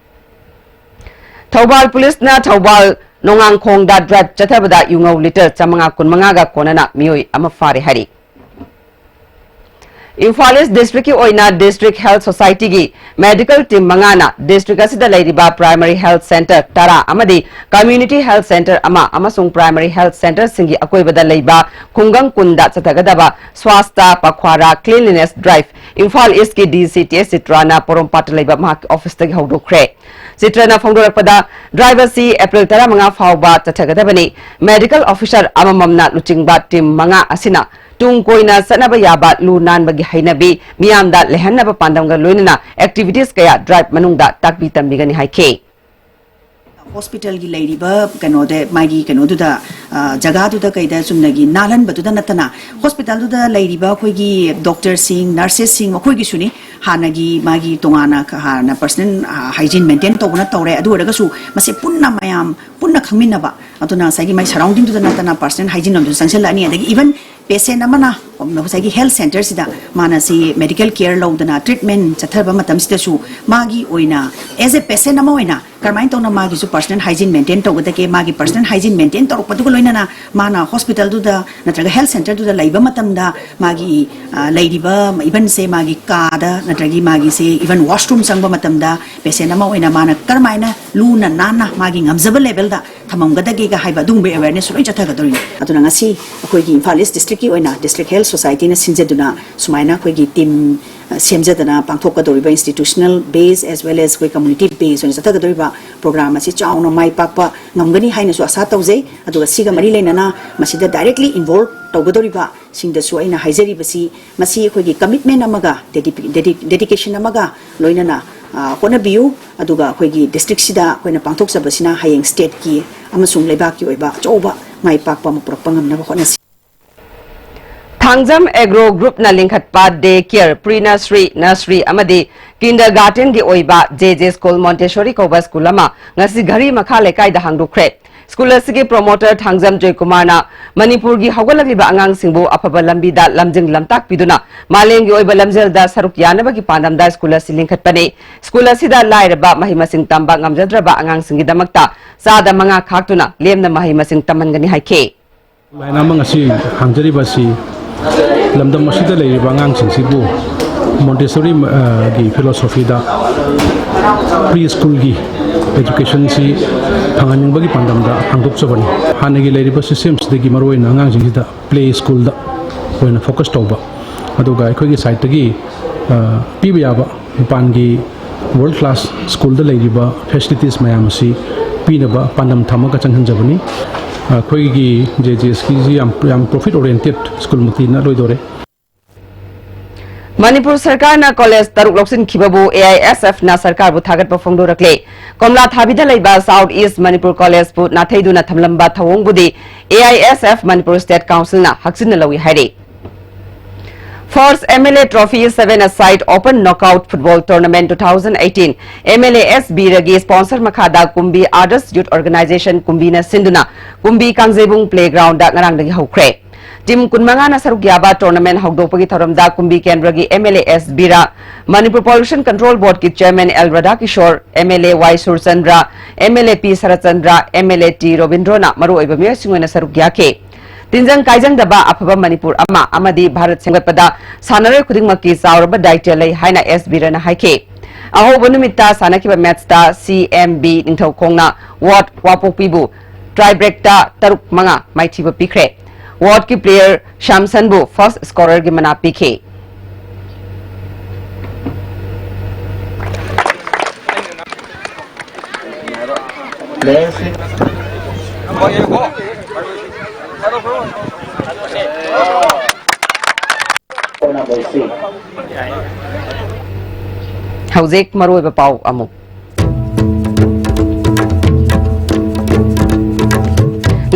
ꯊꯧꯕꯥꯜ ꯄꯨꯂꯤꯁꯅ ꯊꯧꯕꯥꯜ ꯅꯣꯡꯉꯥꯡꯈꯣꯡꯗ ꯗ꯭ꯔꯥꯏꯚ ꯆꯠꯊꯕꯗ ꯌꯨꯉꯧ ꯂꯤꯇꯔ ꯆꯥꯃꯉꯥ ꯀꯨꯟꯃꯉꯥꯒ ꯀꯣꯟꯅꯅ ꯃꯤꯑꯣꯏ ꯑꯃ ꯐꯥꯔꯦ ꯍꯥꯏꯔꯤ꯫ ꯏꯝꯐꯥꯜ ꯏꯁ ꯗꯤꯁꯇ꯭ꯔꯤꯛꯀꯤ ꯑꯣꯏꯅ ꯗꯤꯁꯇ꯭ꯔꯤꯛ ꯍꯦꯜꯊ ꯁꯣꯁꯥꯏꯇꯤꯒꯤ ꯃꯦꯗꯤꯀꯦꯜ ꯇꯤꯝ ꯃꯉꯥꯅ ꯗꯤꯁꯇ꯭ꯔꯤꯛ ꯑꯁꯤꯗ ꯂꯩꯔꯤꯕ ꯄ꯭ꯔꯥꯏꯃꯔꯤ ꯍꯦꯜꯊ ꯁꯦꯟꯇꯔ ꯇꯔꯥ ꯑꯃꯗꯤ ꯀꯝꯃ꯭ꯌꯨꯅꯤꯇꯤ ꯍꯦꯜꯊ ꯁꯦꯟꯇꯔ ꯑꯃ ꯑꯃꯁꯨꯡ ꯄ꯭ꯔꯥꯏꯃꯔꯤ ꯍꯦꯜꯊ ꯁꯦꯟꯇꯔꯁꯤꯡꯒꯤ ꯑꯀꯣꯏꯕꯗ ꯂꯩꯕ ꯈꯨꯡꯒꯪ ꯀꯨꯟꯗ ꯆꯠꯊꯒꯗꯕ ꯁ꯭ꯋꯥꯁꯇ ꯄꯈ꯭ꯋꯥꯔꯥ ꯀ꯭ꯂꯤꯟꯂꯤꯅꯦꯁ ꯗ꯭ꯔꯥꯏꯚ ꯏꯝꯐꯥꯜ ꯏꯁꯀꯤ ꯗꯤ ꯁꯤ ꯇꯤ ꯑꯦꯁ ꯆꯤꯇ꯭ꯔꯥꯅ ꯄꯣꯔꯣꯝꯄꯥꯠꯇ ꯂꯩꯕ ꯃꯍꯥꯛꯀꯤ ꯑꯣꯐꯤꯁꯇꯒꯤ ꯍꯧꯗꯣꯛꯈ꯭ꯔꯦ꯫ ꯆꯤꯇ꯭ꯔꯅ ꯐꯣꯡꯗꯣꯔꯛꯄꯗ, ꯗ꯭ꯔꯥꯏꯚ ꯑꯁꯤ ꯑꯦꯄ꯭ꯔꯤꯜ ꯇꯔꯥꯃꯉꯥ ꯐꯥꯎꯕ ꯆꯠꯊꯒꯗꯕꯅꯤ꯫ ꯃꯦꯗꯤꯀꯦꯜ ꯑꯣꯐꯤꯁꯥꯔ ꯑꯃꯃꯝꯅ ꯂꯨꯆꯤꯡꯕ ꯇꯤꯝ ꯃꯉꯥ ꯑꯁꯤꯅ ꯇꯨꯡ ꯀꯣꯏꯅ ꯆꯠꯅꯕ ꯌꯥꯕ ꯂꯨ ꯅꯥꯟꯕꯒꯤ ꯍꯩꯅꯕꯤ ꯃꯤꯌꯥꯝꯗ ꯂꯩꯍꯟꯅꯕ ꯄꯥꯟꯗꯝꯒ ꯂꯣꯏꯅꯅ ꯑꯦꯛꯇꯤꯚꯤꯇꯤꯁ ꯀꯌꯥ ꯗ꯭ꯔꯥꯏꯚ ꯃꯅꯨꯡꯗ ꯇꯥꯛꯄꯤ ꯇꯝꯕꯤꯒꯅꯤ ꯍꯥꯏꯈꯤ꯫ ꯍꯣꯁꯄꯤꯇꯥꯜꯒꯤ ꯂꯩꯔꯤꯕ ꯀꯩꯅꯣꯗ, ꯃꯥꯒꯤ ꯀꯩꯅꯣꯗꯨꯗ, ꯑ, ꯖꯒꯥꯗꯨꯗ ꯀꯩꯗ ꯆꯨꯝꯅꯒꯤ ꯅꯥꯜꯍꯟꯕꯗꯨꯗ ꯅꯠꯇꯅ, ꯍꯣꯁꯄꯤꯇꯥꯜꯗꯨꯗ ꯂꯩꯔꯤꯕ ꯑꯩꯈꯣꯏꯒꯤ ꯗꯣꯛꯇꯔꯁꯤꯡ, ꯅꯔꯁꯦꯁꯁꯤꯡ, ꯃꯈꯣꯏꯒꯤꯁꯨꯅꯤ꯫ ꯍꯥꯟꯅꯒꯤ ꯃꯥꯒꯤ ꯇꯣꯉꯥꯟꯅ ꯈ-, ꯍꯥꯟꯅ ꯄꯔꯁꯅꯦꯜ, ꯑ, ꯍꯥꯏꯖꯤꯟ ꯃꯦꯟꯇꯦꯟ ꯇꯧꯕꯅ ꯇꯧꯔꯦ꯫ ꯑꯗꯨ ꯑꯣꯏꯔꯒꯁꯨ ꯃꯁꯤ ꯄꯨꯟꯅ ꯃꯌꯥꯝ ꯄꯨꯟꯅ ꯈꯪꯃꯤꯟꯅꯕ, ꯑꯗꯨꯅ ꯉꯁꯥꯏꯒꯤ ꯃꯥꯏ ꯁꯔꯥꯎꯟꯗꯤꯡꯗꯨꯗ ꯅꯠꯇꯅ ꯄꯔꯁꯅꯦꯜ ꯍꯥꯏꯖꯤꯟ ꯑꯃꯁꯨ ꯆꯪꯁꯤꯜꯂꯛꯑꯅꯤ꯫ ꯑꯗꯒꯤ ꯏꯚꯟ ꯄꯦꯁꯦꯟ ꯑꯃꯅ ꯉꯁꯥꯏꯒꯤ ꯍꯦꯜꯊ ꯁꯦꯟꯇꯔꯁꯤꯗ ꯃꯥꯅ ꯁꯤ ꯃꯦꯗꯤꯀꯦꯜ ꯀꯦꯌꯔ ꯂꯧꯗꯅ ꯇ꯭ꯔꯤꯠꯃꯦꯟ ꯆꯠꯊꯕ ꯃꯇꯝꯁꯤꯗꯁꯨ ꯃꯥꯒꯤ ꯑꯣꯏꯅ, ꯑꯦꯖ ꯑꯦ ꯄꯦꯁꯦꯟ ꯑꯃ ꯑꯣꯏꯅ ꯀꯔꯝꯍꯥꯏꯅ ꯇꯧꯅ ꯃꯥꯒꯤꯁꯨ ꯄꯔꯁꯅꯦꯜ ꯍꯥꯏꯖꯤꯟ ꯃꯦꯟꯇꯦꯟ ꯇꯧꯒꯗꯒꯦ, ꯃꯥꯒꯤ ꯄꯔꯁꯅꯦꯜ ꯍꯥꯏꯖꯤꯟ ꯃꯦꯟꯇꯦꯟ ꯇꯧꯔꯛꯄꯗꯨꯒ ꯂꯣꯏꯅꯅ ꯃꯥꯅ ꯍꯣꯁꯄꯤꯇꯥꯜꯗꯨꯗ ꯅꯠꯇ꯭ꯔꯒ ꯍꯦꯜꯊ ꯁꯦꯟꯇꯔꯗꯨꯗ ꯂꯩꯕ ꯃꯇꯝꯗ ꯃꯥꯒꯤ, ꯑ, ꯂꯩꯔꯤꯕ ꯏꯚꯟꯁꯦ ꯃꯥꯒꯤ ꯀꯥꯗ ꯅꯠꯇ꯭ꯔꯒꯤ ꯃꯥꯒꯤꯁꯦ ꯏꯚꯟ ꯋꯥꯁꯔꯨꯝ ꯆꯪꯕ ꯃꯇꯝꯗ ꯄꯦꯁꯦꯟ ꯑꯃ ꯑꯣꯏꯅ ꯃꯥꯅ ꯀꯔꯝꯍꯥꯏꯅ ꯂꯨꯅ ꯅꯥꯟꯅ ꯃꯥꯒꯤ ꯉꯝꯖꯕ ꯂꯦꯚꯦꯜꯗ ꯊꯝꯃꯝꯒꯗꯒꯦꯒ ꯍꯥꯏꯕ ꯑꯗꯨꯒꯨꯝꯕ ꯑꯦꯋꯦꯔꯅꯦꯁꯁꯨ ꯂꯣꯏ ꯆꯠꯊꯒꯗꯧꯔꯤꯅꯤ꯫ ꯑꯗꯨꯅ ꯉꯁꯤ ꯑꯩꯈꯣꯏꯒꯤ ꯏꯝꯐꯥꯜ ꯏꯁ ꯗꯤꯁꯇ꯭ꯔꯤꯛꯀꯤ ꯑꯣꯏꯅ ꯗꯤꯁꯇ꯭ꯔꯤꯛ ꯍꯦꯜꯊ ꯁꯣꯁꯥꯏꯇꯤꯅ ꯁꯤꯟꯖꯗꯨꯅ ꯁꯨꯃꯥꯏꯅ ꯑꯩꯈꯣꯏꯒꯤ ꯇꯤꯝ, ꯑ, ꯁꯦꯝꯖꯗꯅ ꯄꯥꯡꯊꯣꯛꯀꯗꯧꯔꯤꯕ ꯏꯟꯁꯇꯤꯇ꯭ꯌꯨꯁꯅꯦꯜ ꯕꯦꯁ ꯑꯦꯖ ꯋꯦꯜ ꯑꯦꯖ ꯑꯩꯈꯣꯏ ꯀꯝꯃ꯭ꯌꯨꯅꯤꯇꯤ ꯕꯦꯁ ꯑꯣꯏꯅ ꯆꯠꯊꯒꯗꯧꯔꯤꯕ ꯄ꯭ꯔꯣꯒ꯭ꯔꯥꯝ ꯑꯁꯤ ꯆꯥꯎꯅ ꯃꯥꯏ ꯄꯥꯛꯄ ꯉꯝꯒꯅꯤ ꯍꯥꯏꯅꯁꯨ ꯑꯁꯥ ꯇꯧꯖꯩ꯫ ꯑꯗꯨꯒ ꯁꯤꯒ ꯃꯔꯤ ꯂꯩꯅꯅ ꯃꯁꯤꯗ ꯗꯥꯏꯔꯦꯛꯂꯤ ꯏꯟꯚꯣꯜꯕ ꯇꯧꯒꯗꯧꯔꯤꯕꯁꯤꯡꯗꯁꯨ ꯑꯩꯅ ꯍꯥꯏꯖꯔꯤꯕꯁꯤ, ꯃꯁꯤ ꯑꯩꯈꯣꯏꯒꯤ ꯀꯃꯤꯠꯃꯦꯟ ꯑꯃꯒ ꯗꯦꯗꯤ-, ꯗꯦꯗꯤ-, ꯗꯦꯗꯤꯀꯦꯁꯟ ꯑꯃꯒ ꯂꯣꯏꯅꯅ, ꯑ, ꯍꯣꯠꯅꯕꯤꯌꯨ꯫ ꯑꯗꯨꯒ ꯑꯩꯈꯣꯏꯒꯤ ꯗꯤꯁꯇ꯭ꯔꯤꯛꯁꯤꯗ ꯑꯩꯈꯣꯏꯅ ꯄꯥꯡꯊꯣꯛꯆꯕꯁꯤꯅ ꯍꯌꯦꯡ ꯁ꯭ꯇꯦꯠꯀꯤ ꯑꯃꯁꯨꯡ ꯂꯩꯕꯥꯛꯀꯤ ꯑꯣꯏꯕ ꯑꯆꯧꯕ ꯃꯥꯏ ꯄꯥꯛꯄ ꯑꯃ ꯄꯨꯔꯛꯄ ꯉꯝꯅꯕ ꯍꯣꯠꯅꯁꯤ꯫ ꯊꯥꯡꯖꯝ ꯑꯦꯒ꯭ꯔꯣ ꯒ꯭ꯔꯨꯞꯅ ꯂꯤꯡꯈꯠꯄ ꯗꯦ ꯀꯦꯌꯔ, ꯄ꯭ꯔꯤ ꯅꯔꯁꯔꯤ, ꯅꯔꯁꯔꯤ ꯑꯃꯗꯤ ꯀꯤꯟꯗꯔꯒꯥꯔꯇꯦꯟꯒꯤ ꯑꯣꯏꯕ ꯖꯦ ꯖꯦ ꯁ꯭ꯀꯨꯜ ꯃꯣꯟꯇꯦꯁꯣꯔꯤ ꯀꯧꯕ ꯁ꯭ꯀꯨꯜ ꯑꯃ ꯉꯁꯤ ꯘꯔꯤ ꯃꯈꯥ ꯂꯩꯀꯥꯏꯗ ꯍꯥꯡꯗꯣꯛꯈ꯭ꯔꯦ꯫ ꯁ꯭ꯀꯨꯜ ꯑꯁꯤꯒꯤ ꯄ꯭ꯔꯣꯃꯣꯇꯔ ꯊꯥꯡꯖꯝ ꯖꯣꯏꯀꯨꯃꯥꯔꯅ ꯃꯅꯤꯄꯨꯔꯒꯤ ꯍꯧꯒꯠꯂꯛꯂꯤꯕ ꯑꯉꯥꯡꯁꯤꯡꯕꯨ ꯑꯐꯕ ꯂꯝꯕꯤꯗ ꯂꯝꯖꯤꯡ ꯂꯝꯇꯥꯛꯄꯤꯗꯨꯅ ꯃꯥꯂꯦꯝꯒꯤ ꯑꯣꯏꯕ ꯂꯝꯖꯦꯜꯗ ꯁꯔꯨꯛ ꯌꯥꯅꯕꯒꯤ ꯄꯥꯟꯗꯝꯗ ꯁ꯭ꯀꯨꯜ ꯑꯁꯤ ꯂꯤꯡꯈꯠꯄꯅꯤ꯫ ꯁ꯭ꯀꯨꯜ ꯑꯁꯤꯗ ꯂꯥꯏꯔꯕ, ꯃꯍꯩ ꯃꯁꯤꯡ ꯇꯝꯕ ꯉꯝꯖꯗ꯭ꯔꯕ ꯑꯉꯥꯡꯁꯤꯡꯒꯤꯗꯃꯛꯇ ꯆꯥꯗ ꯃꯉꯥ ꯈꯥꯛꯇꯨꯅ ꯂꯦꯝꯅ ꯃꯍꯩ ꯃꯁꯤꯡ ꯇꯝꯍꯟꯒꯅꯤ ꯍꯥꯏꯈꯤ꯫ ꯂꯥꯏꯟ ꯑꯃ ꯉꯁꯤ ꯍꯥꯡꯖꯔꯤꯕ ꯑꯁꯤ ꯂꯝꯗꯝ ꯑꯁꯤꯗ ꯂꯩꯔꯤꯕ ꯑꯉꯥꯡꯁꯤꯡꯁꯤꯕꯨ ꯃꯣꯟꯇꯦꯁꯣꯔꯤ, ꯑ, ꯒꯤ ꯐꯤꯂꯣꯁꯣꯐꯤꯗ ꯄ꯭ꯔꯤ ꯁ꯭ꯀꯨꯜꯒꯤ ꯑꯦꯖꯨꯀꯦꯁꯟꯁꯤ ꯐꯪꯍꯟꯅꯤꯡꯕꯒꯤ ꯄꯥꯟꯗꯝꯗ ꯍꯥꯡꯗꯣꯛꯆꯕꯅꯤ꯫ ꯍꯥꯟꯅꯒꯤ ꯂꯩꯔꯤꯕ ꯁꯤꯁꯇꯦꯝꯁꯤꯗꯒꯤ ꯃꯔꯨꯑꯣꯏꯅ ꯑꯉꯥꯡꯁꯤꯡꯁꯤꯗ ꯄ꯭ꯂꯦ ꯁ꯭ꯀꯨꯜꯗ ꯑꯣꯏꯅ ꯐꯣꯀꯁ ꯇꯧꯕ, ꯑꯗꯨꯒ ꯑꯩꯈꯣꯏꯒꯤ ꯁꯥꯏꯠꯇꯒꯤ, ꯑ, ꯄꯤꯕ ꯌꯥꯕ ꯃꯄꯥꯟꯒꯤ ꯋꯥꯔꯜ ꯀ꯭ꯂꯥꯁ ꯁ꯭ꯀꯨꯜꯗ ꯂꯩꯔꯤꯕ ꯐꯦꯁꯤꯂꯤꯇꯤꯁ ꯃꯌꯥꯝ ꯑꯁꯤ ꯄꯤꯅꯕ ꯄꯥꯟꯗꯝ ꯊꯝꯃꯒ ꯆꯪꯍꯟꯖꯕꯅꯤ꯫ ꯑꯩꯈꯣꯏꯒꯤ ꯖꯦ ꯖꯤ ꯑꯦꯁꯀꯤꯁꯤ ꯌꯥꯝ, ꯌꯥꯝ ꯄ꯭ꯔꯣꯐꯤꯠ ꯑꯣꯔꯤꯌꯦꯟꯇꯦꯠ ꯁ꯭ꯀꯨꯜꯃꯛꯇꯤ ꯅꯠꯂꯣꯏꯗꯧꯔꯦ꯫ ꯃꯅꯤꯄꯨꯔ ꯁꯔꯀꯥꯔꯅ ꯀꯣꯂꯦꯖ ꯇꯔꯨꯛ ꯂꯧꯁꯤꯟꯈꯤꯕꯕꯨ ꯑꯦ ꯑꯥꯏ ꯑꯦꯁ ꯑꯦꯐꯅ ꯁꯔꯀꯥꯔꯕꯨ ꯊꯥꯒꯠꯄ ꯐꯣꯡꯗꯣꯔꯛꯂꯦ꯫ ꯀꯣꯝꯂꯥ ꯊꯥꯕꯤꯗ ꯂꯩꯕ ꯁꯥꯎꯠ ꯏꯁ ꯃꯅꯤꯄꯨꯔ ꯀꯣꯂꯦꯖꯄꯨ ꯅꯥꯊꯩꯗꯨꯅ ꯊꯝꯂꯝꯕ ꯊꯧꯑꯣꯡꯕꯨꯗꯤ A I S F Manipur state ꯀꯥꯎꯟꯁꯤꯜꯅ ꯍꯛꯆꯤꯟꯅ ꯂꯧꯏ ꯍꯥꯏꯔꯤ꯫ First M L A Trophy seven-a-side Open Knockout Football Tournament two thousand eighteen M L A S B-ꯔꯒꯤ sponsor ꯃꯈꯥꯗ ꯀꯨꯝꯕꯤ Arts Youth Organization ꯀꯨꯝꯕꯤꯅ ꯁꯤꯟꯗꯨꯅ ꯀꯨꯝꯕꯤ ꯀꯥꯡꯖꯩꯕꯨꯡ playground-ꯗ ꯉꯔꯥꯡꯗꯒꯤ ꯍꯧꯈ꯭ꯔꯦ꯫ Team ꯀꯨꯟꯃꯉꯥꯅ ꯁꯔꯨꯛ ꯌꯥꯕ tournament ꯍꯧꯗꯣꯛꯄꯒꯤ ꯊꯧꯔꯝꯗ ꯀꯨꯝꯕꯤ ꯀꯦꯟꯗ꯭ꯔꯒꯤ M L A S B-ꯔ, Manipur Pollution Control Board-ꯀꯤ chairman L Radhakishore, M L A Y Surchandra, M L A P Saratchandra, M L A T Robindro-ꯅ ꯃꯔꯨꯑꯣꯏꯕ ꯃꯤꯑꯣꯏꯁꯤꯡ ꯑꯣꯏꯅ ꯁꯔꯨꯛ ꯌꯥꯈꯤ꯫ ꯇꯤꯟꯖꯪ ꯀꯥꯏꯖꯪꯗꯕ ꯑꯐꯕ ꯃꯅꯤꯄꯨꯔ ꯑꯃ ꯑꯃꯗꯤ ꯚꯥꯔꯠ ꯁꯦꯝꯒꯠꯄꯗ ꯁꯥꯟꯅꯔꯣꯏ ꯈꯨꯗꯤꯡꯃꯛꯀꯤ ꯆꯥꯎꯔꯕ ꯗꯥꯏꯇ꯭ꯌ ꯂꯩ ꯍꯥꯏꯅ ꯑꯦꯁ ꯕꯤꯔꯅ ꯍꯥꯏꯈꯤ꯫ ꯑꯍꯧꯕ ꯅꯨꯃꯤꯠꯇ ꯁꯥꯟꯅꯈꯤꯕ ꯃꯦꯠꯁꯇ ꯁꯤ ꯑꯦꯝ ꯕꯤ ꯅꯤꯡꯊꯧꯈꯣꯡꯅ ꯋꯥꯔꯗ ꯋꯥꯄꯣꯛꯄꯤꯕꯨ tie break-ꯇ ꯇꯔꯨꯛ ꯃꯉꯥ ꯃꯥꯏꯊꯤꯕ ꯄꯤꯈ꯭ꯔꯦ꯫ ꯋꯥꯔꯗꯀꯤ player ꯁ꯭ꯌꯥꯝꯁꯟꯕꯨ first scorer-ꯒꯤ ꯃꯅꯥ ꯄꯤꯈꯤ꯫ ꯍꯧꯖꯤꯛ ꯃꯔꯨꯑꯣꯏꯕ ꯄꯥꯎ ꯑꯃꯨꯛ꯫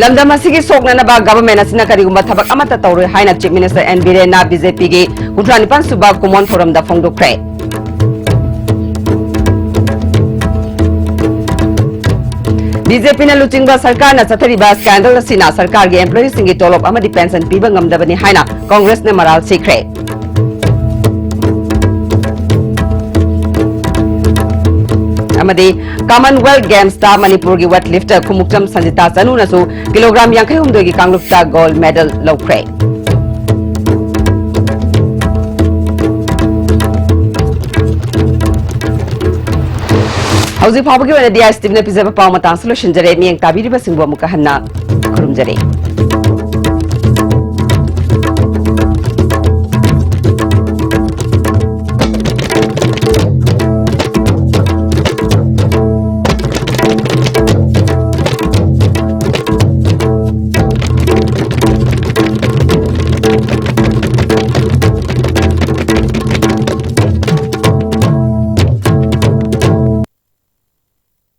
ꯂꯝꯗꯝ ꯑꯁꯤꯒꯤ ꯁꯣꯛꯅꯅꯕ government ꯑꯁꯤꯅ ꯀꯔꯤꯒꯨꯝꯕ ꯊꯕꯛ ꯑꯃꯠꯇ ꯇꯧꯔꯣꯏ ꯍꯥꯏꯅ Chief Minister ꯑꯦꯟ ꯕꯤꯔꯦꯟꯅ ꯕꯤ ꯖꯦ ꯄꯤꯒꯤ ꯀꯨꯟꯊ꯭ꯔꯥ ꯅꯤꯄꯥꯟ ꯁꯨꯕ ꯀꯨꯃꯣꯟ ꯊꯧꯔꯝꯗ ꯐꯣꯡꯗꯣꯛꯈ꯭ꯔꯦ꯫ ꯕꯤ ꯖꯦ ꯄꯤꯅ ꯂꯨꯆꯤꯡꯕ ꯁꯔꯀꯥꯔꯅ ꯆꯠꯊꯔꯤꯕ scandal ꯑꯁꯤꯅ ꯁꯔꯀꯥꯔꯒꯤ employeeꯁꯤꯡꯒꯤ ꯇꯣꯂꯣꯞ ꯑꯃꯗꯤ pension ꯄꯤꯕ ꯉꯝꯗꯕꯅꯤ ꯍꯥꯏꯅ ꯀꯣꯡꯒ꯭ꯔꯦꯁꯅ ꯃꯔꯥꯜ ꯁꯤꯈ꯭ꯔꯦ꯫ ꯑꯃꯗꯤ Commonwealth Gamesꯇ ꯃꯅꯤꯄꯨꯔꯒꯤ weightlifter ꯈꯨꯃꯨꯛꯆꯝ ꯁꯟꯖꯤꯇꯥ ꯆꯅꯨꯅꯁꯨ ꯀꯤꯂꯣꯒ꯭ꯔꯥꯝ ꯌꯥꯡꯈꯩ ꯍꯨꯝꯗꯣꯏꯒꯤ ꯀꯥꯡꯂꯨꯞꯇ gold medal ꯂꯧꯈ꯭ꯔꯦ꯫ ꯍꯧꯖꯤꯛ ꯐꯥꯎꯕꯒꯤ ꯑꯣꯏꯅꯗꯤ ꯑꯥꯏ ꯑꯦꯁ ꯇꯤ ꯚꯤꯅ ꯄꯤꯖꯕ ꯄꯥꯎ ꯃꯇꯥꯡꯁꯨ ꯂꯣꯏꯁꯤꯟꯖꯔꯦ꯫ ꯃꯤꯠꯌꯦꯡ ꯇꯥꯕꯤꯔꯤꯕꯁꯤꯡꯕꯨ ꯑꯃꯨꯛꯀ ꯍꯟꯅ ꯈꯨꯔꯨꯝꯖꯔꯤ꯫